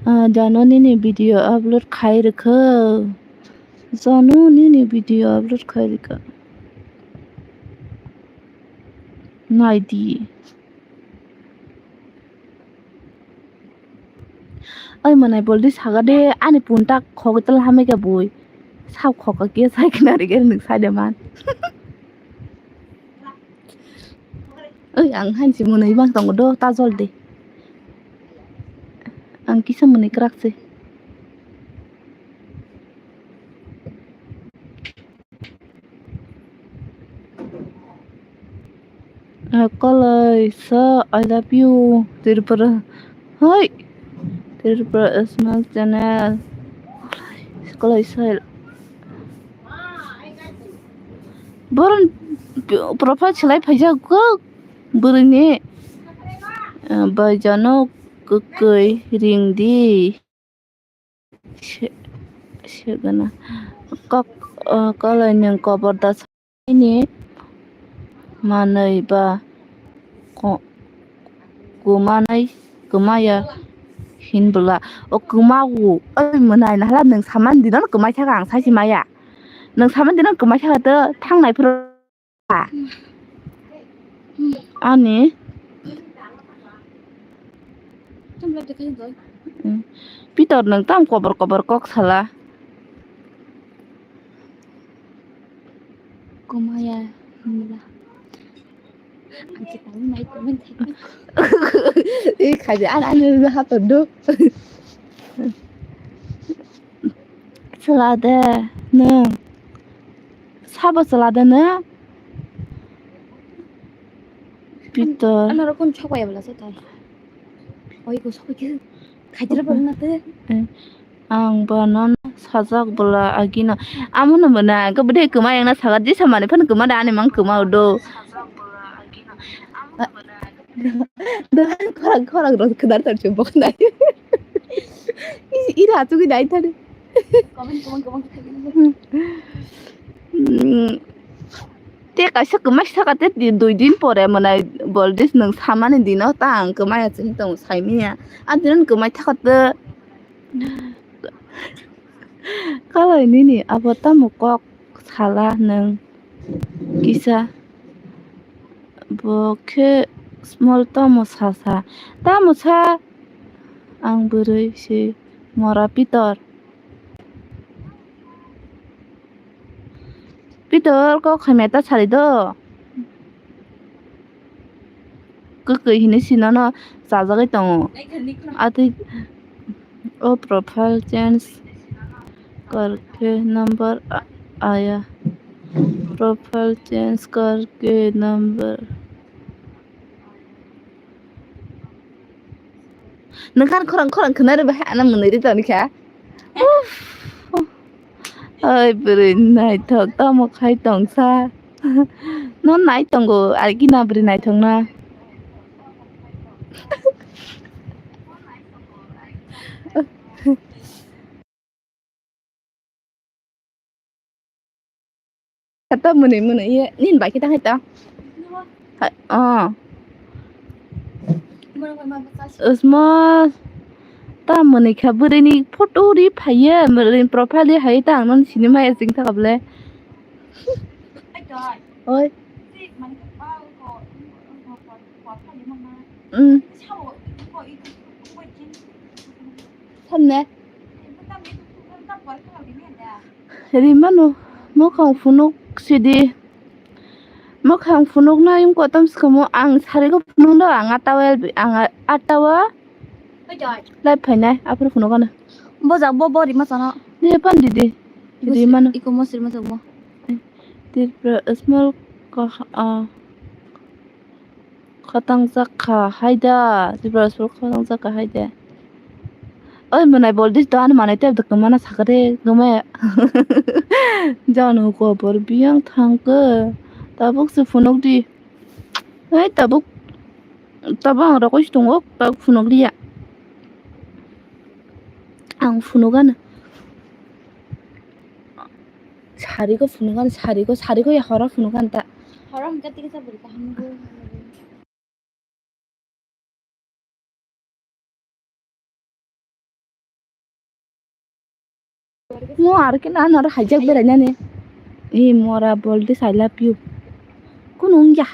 ah, jano nini video upload khai rwkha. Jano nini video upload khai rwkha. Naidi. Oi mwnai boldi sagade ani punta khogwi tala hamwi khe bui. Sab khoka khe sai khna rige nwng saide man. Oi ang hansi mwnwi bang tongo do ta jol de. Ang kisa mwnwi kwrak se. Ah, kolai sa, I love you, Tripura. Hoi, Tripura small channel. Kolai sa. Boron profile selai phaijak kok bwrwini, ah, bai jano kwkwi ring di. Se-, segana. Kok, ah, kolai nwng kobor da sa-, ini manwi ba ko-, kwmanai, kwmaya hin bwla. O kwmago, oi mwnai nahala nwng saman dino kwmai thaka ang saisi maya. Nwng saman dino kwmai thaka to thangnai phuru. Ani. Hmm. Pitor nwng tam kobor kobor kok sala. Kumaya himla. Ang kitani nai comment khai. Ih, khaidi an ani hator do. Chwla de nwng. Sabo chwla de nwng. Pitor. Ano rokon chokwa ya bwla se tai. Oi ko sokwa khe. Khaitira bwla na te. Eh, ang ba nono sajak bwla agino. Amo no bwna, ang khe bwdai kwma yang na saga, jesa mani phano kwma da ani mang kwma do. Dohan khorang khorang rok khwdar tar chubok nai. Ira achugwi dai thani. Comment, comment, comment. Hmm. Te kaisa kwmai saka te di-, dui din pore mwnai Boldis nwng samani dino ta ang kwmai achugwi tongo saimanya. A dino kwmai thaka te. Kalai nini abo tamo kok sala nwng kisa. Bo khe small tamo sasa. Tamo sa ang bwrwi se mora Pitor. Pitor kok hamya ta sari do. Kwkwi hinwi sinono chajagwi tongo. Atwi o profile change karke number a-, aya. Profile change karke number. Nokar khorang khorang khwnari bahai ana mwnwi ri toni kha. Uff. Oi bwrwi naithok tamo khai tongsa. No nai tongo arki na bwrwi naithok na. Kata mwnwi mwnwi ye nin bai kita hai ta. Hai, oh. Usmo ta mwnwi kha bwrwi ni photo ri phaiye mwnwi profile ri hai ta ang non sinimaya sing ta kable. Oi. Mm. Thanne. Rimano, mokhang phunuk sidi. Mokhang phunuk na yung kotom sikamo ang sarigo phunuk do ang atawa, ang atawa. Lai phainai, aphuru phunuk ano. Bojak bo, bo rima chana. Ni pan didi. Rimano. Iko mosri mojak bo. Tripura small ko, ah. Khotang jakha haida, Tripura sul khotang jakha haida. Oi mwnai Boldis do ani manwi tei bwkha mana sakha de gome. Jano kobor biyang thangkhe tabuk se phunuk di. Oi tabuk tabuk ang rokoi se tongo tabuk phunuk liya. Ang phunuk gana. Sarigo phunukani, sarigo, sarigo ya horo phunukani ta. Horo hwnkhe tei kisa bwrwi kaham nugwi. Mo aro khe na noro haijak berainani. Ee mora Boldis I love you. Kunu wngya.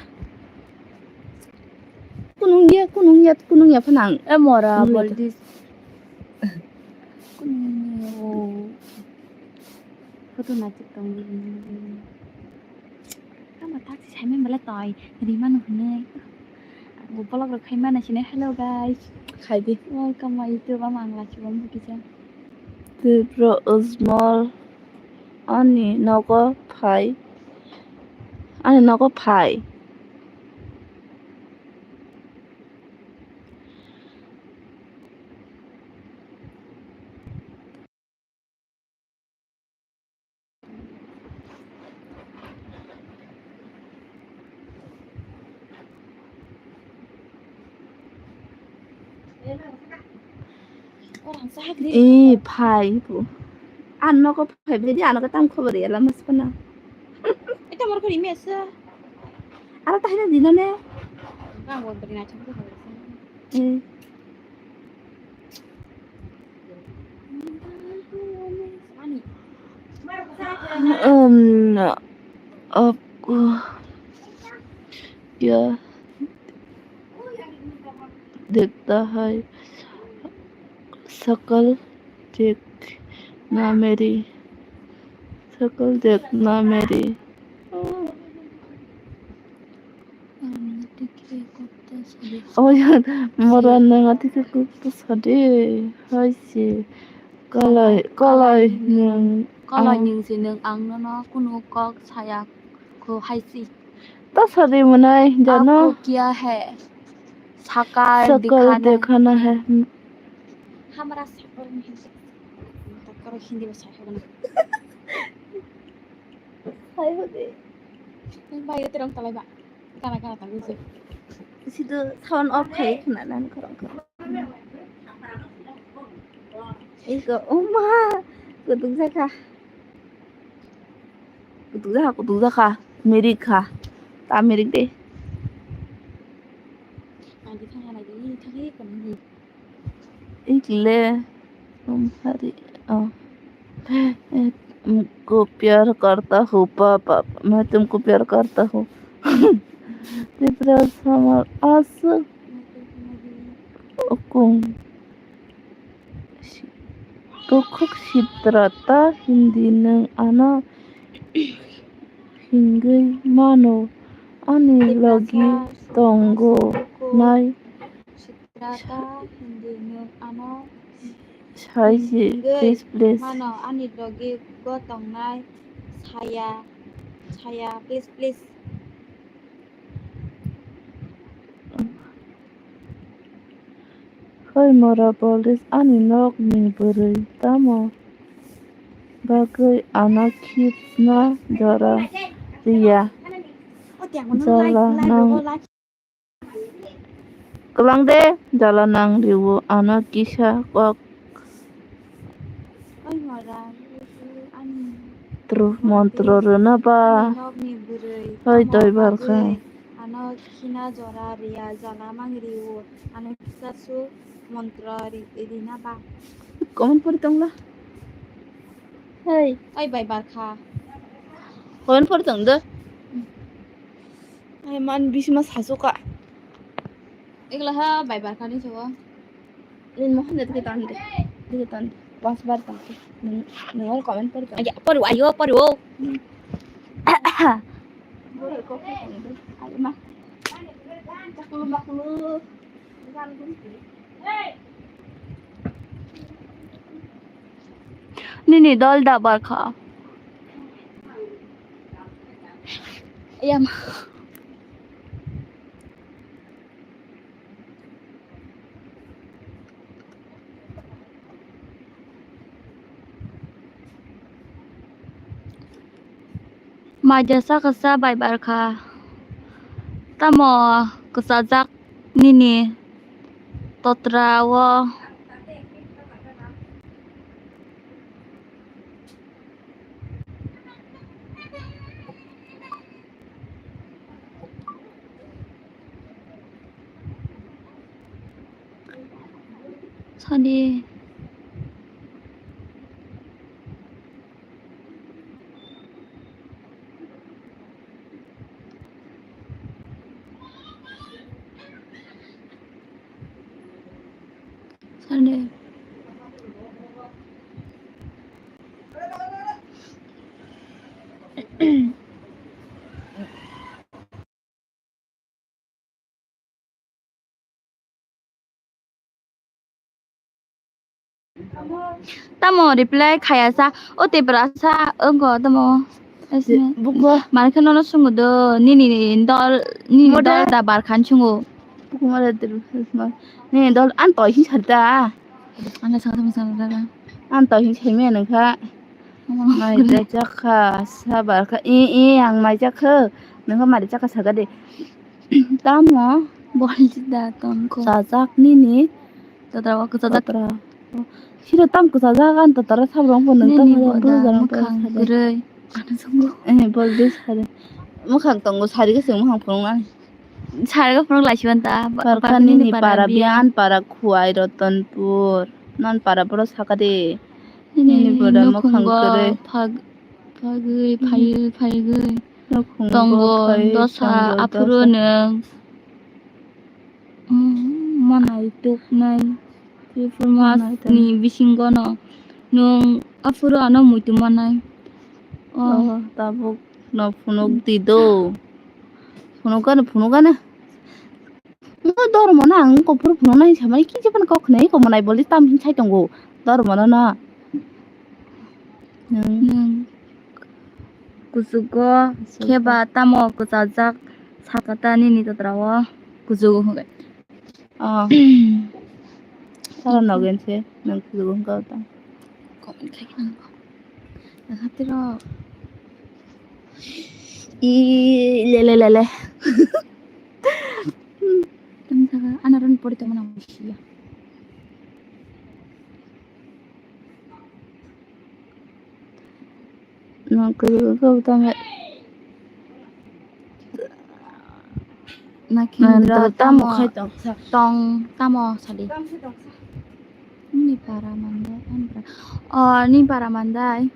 Kunu wngya, kunu wngya, kunu wngya phano ang. E mora Boldis. Kunu wngya o. Photo naisik tongo. Tamo taksi saimani belai toi rimano hinwi. Bo vlog rok khaimani sini. Hello guys. Khaidi. Welcome my YouTube. Ama ang lachibo bukisa. Tei bro Ujmal ani nogo phai. Ani nogo phai. Ee phai bo. Ang nogo phai bedi, ang nogo tam khobor ya lama sipana. Ito mor kori mesa. Aro tahina dinane. Ang bo beri na chang ko. Ee. Um, आपको क्या देखता है? शक्ल देखना मेरी, शक्ल देखना मेरी। Oya, mora nang ati ke kuk to sade, hai se, kalai, kalai nang, kalai ang nang se nang ang nono kunu kok saya ko hai se. Ta sade mwnai, jano? Aapko kya hai? Shakal dikhana hai. Shakal dikhana hai. Hamara shakal nahi. Ta karo Hindi mein shakal na. Hai ho de. Nang bai terang talai ba. Kana kana ta buji. Sido sound off khai khna nang khorang khorang. Iko, oma, kutuk jakha. Kutuk jakha, kutuk jakha. Mirik kha. Ta mirik de. Ikle, tumhari, oh. तुमको प्यार करता हूँ पापा, मैं तुमको प्यार करता हूँ। Tipra samar aswk okung. Kukhuk sitra ta hindi nwng ano hingwi mano, ani logi tongo nai. Sitra ta hindi nwng ano sai se, hingwi please, please. Mano, ani logi go tongnai saya, saya, please, please. Hoi mora police, ani nokni bwrwi tamo bagwi ano khibna jora riya? Jala nang. Kwlang de, jala nang riwo ano kisa kok. Tru montro rwna ba. Hoi doi bar kha. Ano khina jora riya jala mang riwo. Ano kisa su montro ri-, rina ba. Comment pori tongla. Hei. Oi bai bar kha. Comment pori tong de. Ai man bisma sasu ka. Egla ha bai bar kha ni so. Nin mohon de tan de. De tan de. Pas bar tan de. Nung, nung comment pori tong. Ayo pori, ayo pori o. Ayo ma. Chakulu makulu. Nini dol da barkha. Yama. Maja saka sa bai barkha. Tamo kwchajak nini totra o. Sadi. Sadi. Tamo reply khaya sa, o tepra sa, o go tamo. Buko. Mani kheno no sungo do, nini dol, nini dol da bar khan sungo. Buko mare tepra sa, nini dol an toi hin sarda. Ano sanga tamo sanga daga. An to hin semi nang kha. Mai da chakha sabar kha. E, e, ang mai chakha. Nang kha mai da chakha saga de. Tamo. Bol da tong ko. Sajak nini. Tatra wa ko sajak. Tatra. Sira tam ko sajak an tatra sabrong ko nang tam. Nini bo da mukhang gurui. Ano sungo. Eh, bol de sari. Mukhang tongo sari ko sing mukhang phunung an. Sarga phunuk laisiban ta, ba-, Barkha ba-, nini nini para para biya. Biya, an para Khuwai Ratanpur. Non para boro saka de. Nini nini boda nukhungo mukhang kwrwi. Phag-, phagwi, phaiwi, phaigwi. Nukhungo tongo, phai, dosa, tongo, aphuru dosa. Nwng. Mm, manai tuknai. Tripur manai masni tuknai. Bisingo no. Nwng aphuru ano muitu manai. Oh. Oh, tabuk no phunuk di do. Phunukgana, phunukgana. Ngo dormo na ang kopor phunuknai samai ki jepan kok khnai ko manai boli tam hin sai tongo. Dormo na na. Nwng. Nwng. Kuchugo. Kuchugo. Kheba tamo kwchajak sakata nini totra o. Kuchugo hwnkhe. Oh. Sara nogen se nwng kuchugo hwnkha ta. Comment khai nang. Hatiro. I lele lele. Tang thaga anaron pori tongmani ang bujiya. Ang kwrwi wngkha bo tamo. Nakindra tamo khai tongsa. Tong tamo sadi. Ni para mandai, ani para. Oh, ni para mandai.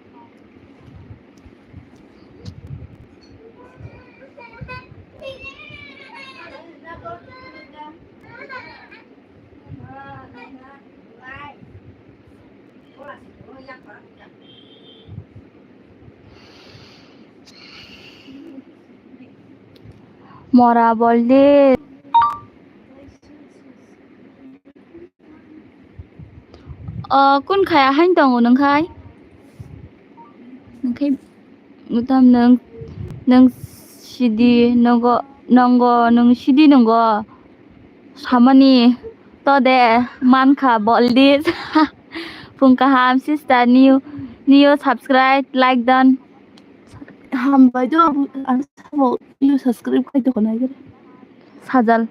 Mora boldi. O, kun khaya hain tongo nung khai? Nung khai, utam nung, nung sidi, nungo, nungo, nung sidi nungo. Samani to de, man kha, boldi. Phung kaham, sister, new, new subscribe, like done. Hambai do, ang sabo, new subscribe khai to khonai gere. Sajal.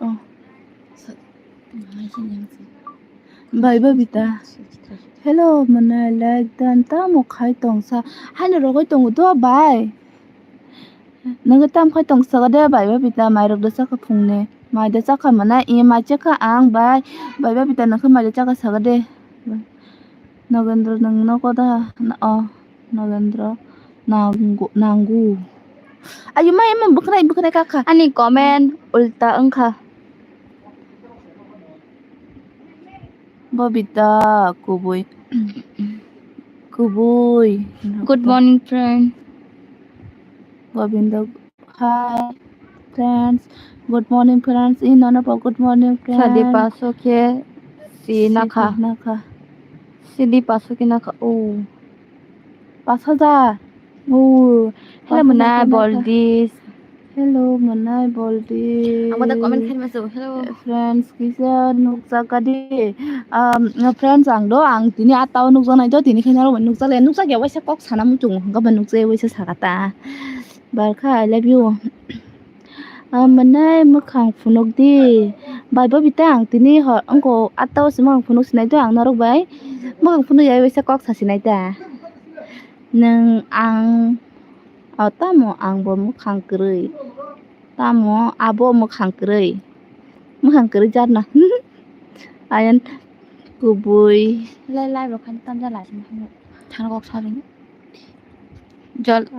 Oh. Bai Babita. Hello, mwnai like dan tamo khai tongsa. Haino rogoi tongo do bai. Nangkhe tam khai tongsa de bai Babita, mai rok da chakha phungni. Mai da chakha mwnai, e mai chakha ang bai. Bai Babita nangkhe mai da chakha saga de. Nogendra nang nogo da? Na, oh. Nagendra nangu, nangu. Ayu ma ema bwkhwnai bwkhwnai kakha. Ani comment ulta wngkha. Bobita kubui. Kubui. Good morning, friend. Govinda. Hi, friends. Good morning, friends. In nono po good morning, friends. Sadi paso khe si nakha. Nakha. Sidi paso khe nakha. Oh. Paso da. Oh. Hello, mwnai boldi. Hello, mwnai boldi. Ang mata comment khaima so. Hello. Friends, kisa nukjak di. Um, friends, ang do, ang tini atao nukjaknai do, tini khe norok nukjak le, nukjak ya waisa kok sana muchung, hwnkhe ba nukjak ya waisa sakata. Barkha, I love you. Ah, mwnai mwkhang phunuk di. Bai Babita ang tini hor wngkho atta o se mwkhang phunuk sinai do ang norok bai. Mwkhang phunuk ya waisa kok sa sinai ta. Nwng ang, o tamo ang bo mwkhang kwrwi. Tamo abo mwkhang kwrwi. Mwkhang kwrwi jarna. Ayan kubui. Lai lai bo khan tamja lai. Thang kok sa ring. Jol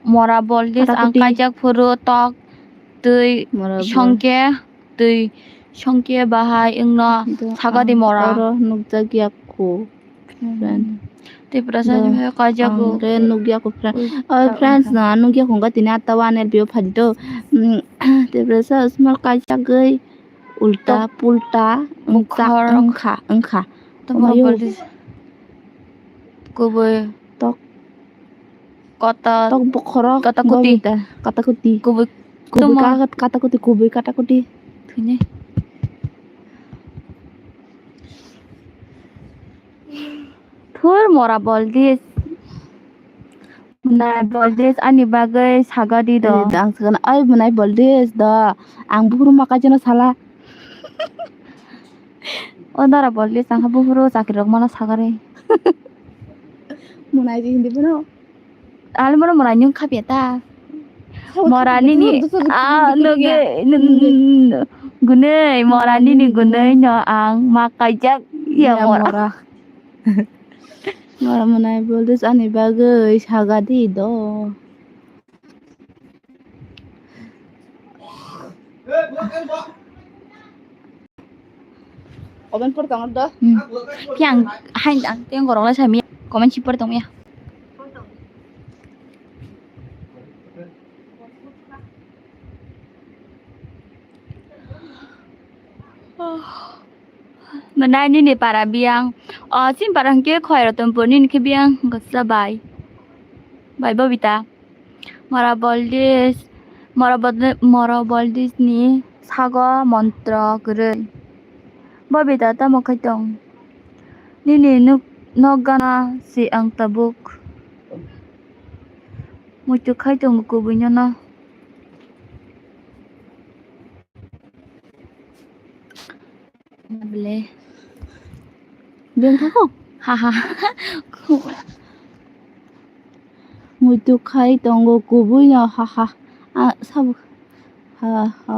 mora boldi ang kaijak phuru tok twi songke twi songke bahai wngno sagadi mora. Oro nukjak ya kho. Friend. Tiprasa ni hai kaijak kho. Ang re nukya kho friend. Oh, friends na nukya kho tini atta one L P o phadi do. Tiprasa small kaijak gwi ulta pulta wngkha wngkha. Kubui. Tok. Kata. Tok bokhorok. Kata kuti. Kata kuti. Kubui. Kubui kata kuti. Kubui kata kuti. Thwini. Thur mora boldis. Mwnai boldis ani bagwi sagadi do. Ang sagana ai mwnai boldis do. Ang buhuru makaijano sala. O dara boldis ang buhuru chakri rok mano sagari. Mwnai di hindi bono. Almoro mora nyung khapya ta. Mora nini ah nuge gunei mora nini gunei no ang ma kaijak ya mora. Mora mwnai boldis ani bagwi sagadi do. Oben por tangor do. Phiang hain ang teng gorok lai sami comment si por tong ya. Mwnai nini para biyang. O sin para hwnkhe khoi Rotonpur nini khe biyang gasa bai. Bai Bobita. Mora boldis, mora boldis ni sago montro kwrwi. Bobita tamo khai tong? Nini nuk nok gana si ang tabuk. Muitu khai tongo kubui no no. Bele. Beng thako? Haha. Muitu khai tongo kubui no, ha ha. A, sabo. Ha ha.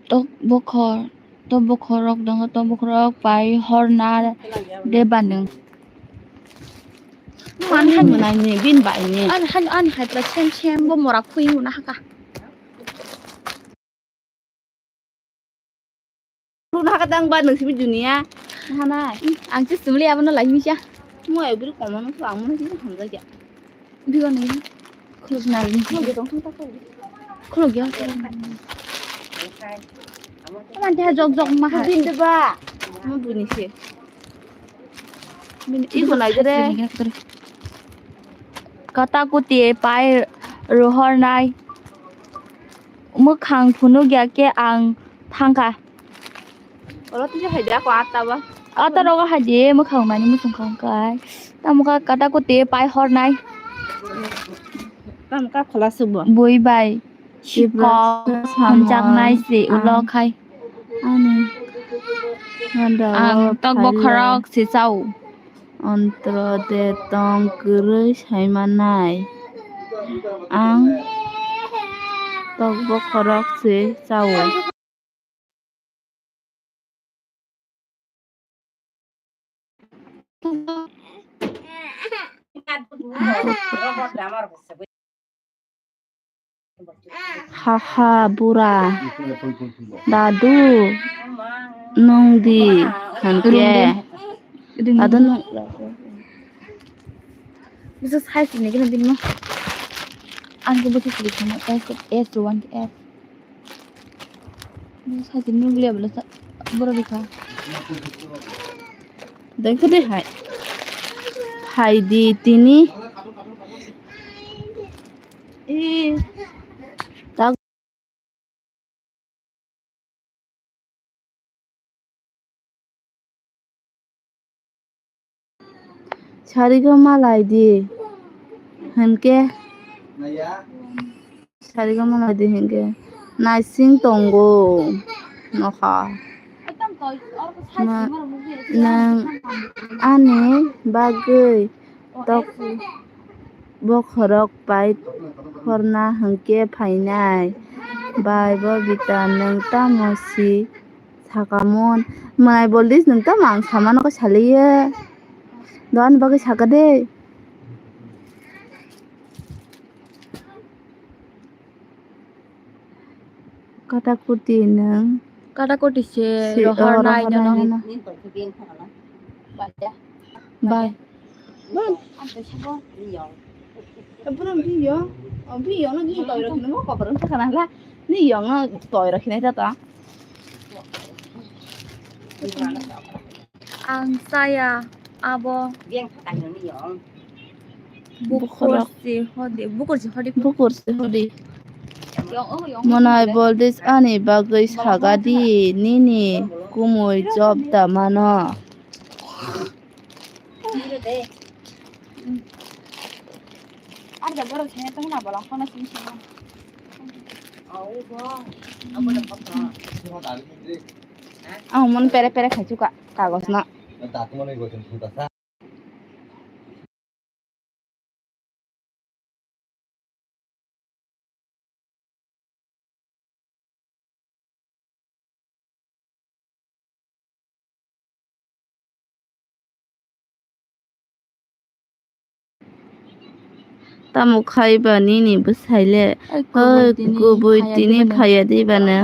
Tok bokhor, tok bokhorok tongo, tok bokhorok pai hor na de banung. Man hai mwnai ni, bin bai ni. Ani hai, ani hai pla sem sem bo mora khui muna haka. Runa haka dang ba nung sibi dunia. Hana. Ang se sumli abono lai misa. Mo ebri komo no ang mo no hamjak ya. Bigo nai. Khuluk nai. Khuluk ya. Aman dia jok jok ma ha. Bin de ba. Mo buni se. Iko nai gede. Kata kuti pai rohor nai. Mwkhang phunuk ya khe ang thangkha. Oro tisa hai dia ko atta ba. Atta rogo hai di mwkhang mani muchung khang kai. Tamo kha kata kuti pai hor nai. Tamo kha khola subo. Bui bai. Sikok hamjaknai se ulo khai. Ani. Ang tok bokhorok se chao. Ontro de tong kwrwi saimanai. Ang tok bokhorok se chao. Haha, bura. Dadu, nwng di, hwnkhe. Dadu, nwng. Bisa size ni gini bini mo. Ang ke bisa sili sama. S, S one, S. Bisa size ni gini bela sa. Bura dikha. Dengkhe de hai. Hai di tini. Eh. Sarigo malai di hwnkhe, sarigo malai di hwnkhe naising tongo nokha. Nwng ani bagwi tok bokhorok pai horna hwnkhe phainai bai bo bita nwng tamo si sakamun mwnai boldis nwng tamo ang samano khe salaiya doani bagwi saka de. Kata kuti nwng. Kata kuti se rohor nai nono. Bai. Bro, biyo. Oh, biyo no gi toy rokhi no kopor wngkha na la. Ni yong no toy rokhi nai ta ta. Ang chaya abo. Bukur si hodi, bukur si hodi. Bukur si hodi. Yong, oh, yong. Monai boldis ani bagwi sagadi nini kumui job da mano. Ar da borok sini tong na bola khona sini sini. Ang mon pere pere khaichu ka kagos na. Tamo khai ba nini bwsai le? Ai, kubui tini kubui phaya tini di ba phaya di ba ne?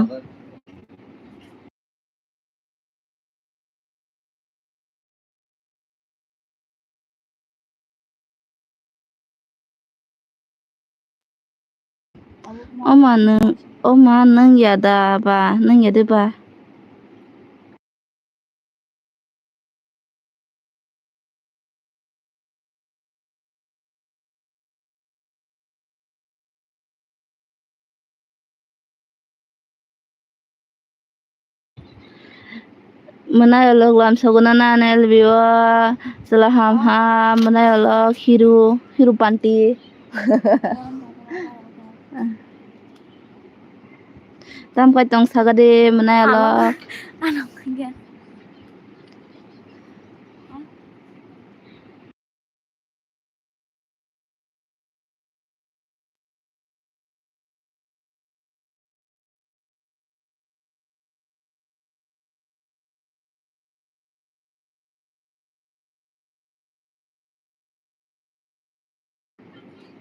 Oma nwng, oma nwng ya da ba, nwng ya de ba? Mwnai olok lamsogo na na N L B o chwla ham ham mwnai olok hiru hiru panti. Tam kai tong saga de mwnai olok. Ano kaya.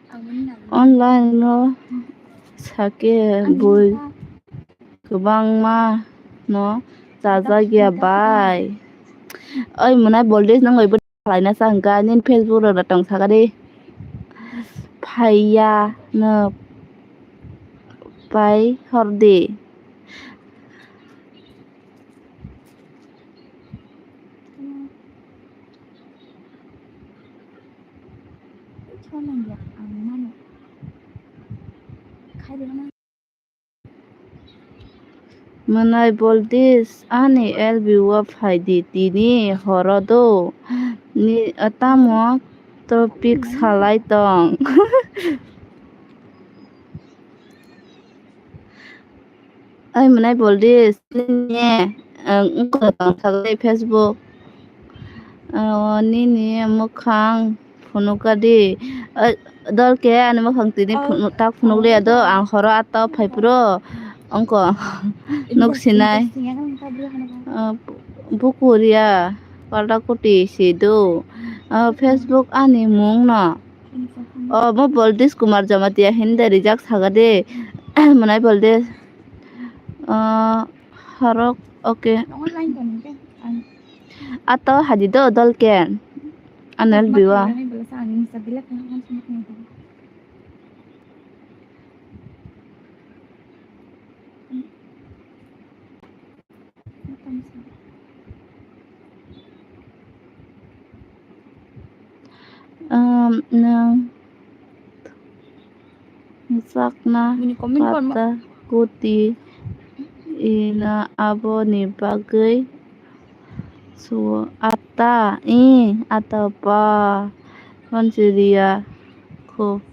Online o sake bui kwbangma no chajakya bai. Oi mwnai Boldesh, nwng bai bwtwi khlaina chang kha, nini Facebook rok da tong saka di. Phaiya no pai hor di. Mwnai Boldesh, ani L B o phai di tini horo do. Ni, tamo topic salai tong. Ai mwnai Boldesh, nini, ang wngkha tong thagwi Facebook. O, nini mwkhang phunukha di. Ai, dol khe ani mwkhang tini phunu-, tak phunuk liya do, ang horo ato phai phuru wngkha nuk sinai. O, buku riya, palta kuti si do. O, Facebook ani mung no. O, bo Boldesh Kumar Jamatia hinwi rijak saka de. Mwnai Boldesh. O, harok, okay. Ato hadi do dol ken. Anel biwa. Nwng chakna pata kuti ina aboni bagwi suo ata i ata ba manchiriya kho.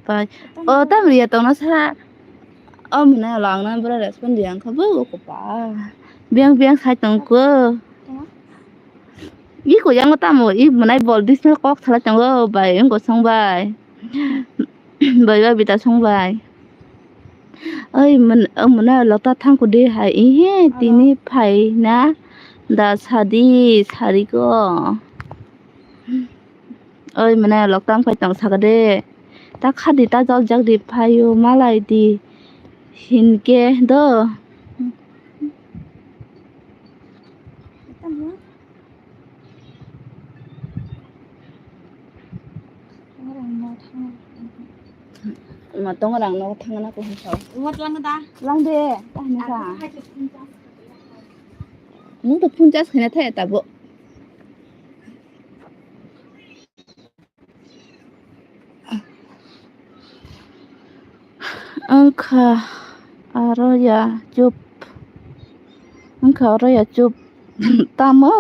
Pai. O, tam riya tongna sa. O, mwnai lang na bora respond yang kha bo ko pa. Biang biang sai tong ko. I ko yang tamo i mwnai Boldesh na kok sala tongo bai, wng ko song bai. Bai ba bita song bai. Oi, mwnai lokta thang ko de hai. Ihe, tini phai na da sadi sari ko. Oi, mwnai lokta wng phai tong saka de. Ta kha di, ta jol jak di, phaio malai di. Hinkhe do. Ma tong rang no thang na ko hwn sao. Wat lang da. Lang de, ta hwn sa. Nung to phone charge khna thaya tabo. Wngkha aro ya chup, wngkha aro ya chup tamo.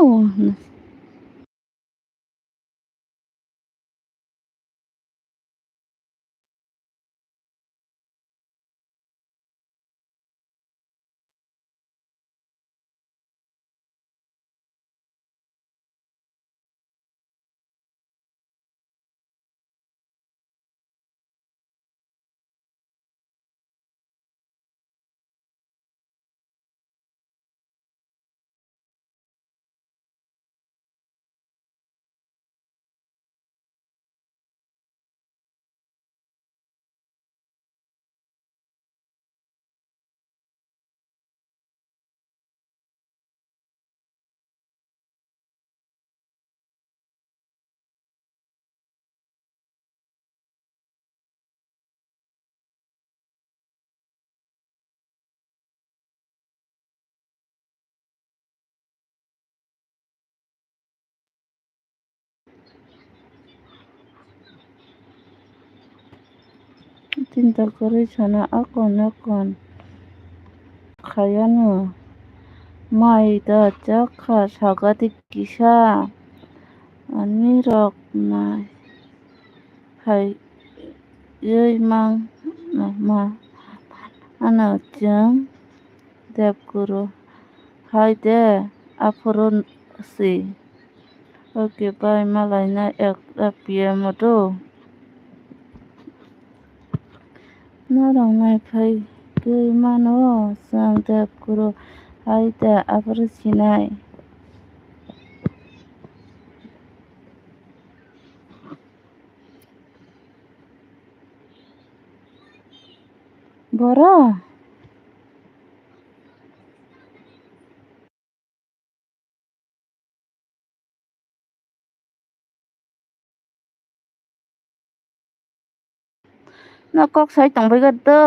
Chinta kwrwi sana akon akon khayano mai da chakha sagadi kisa ani rok nai phaiwi mang ma ano chwng Debguru hai de aphuru si. Oke bai malaina ek P M o do. Norok naiphai twi mano chwng Debguru hai de aphuru sinai. Boro? No kok sai tongbai ga do.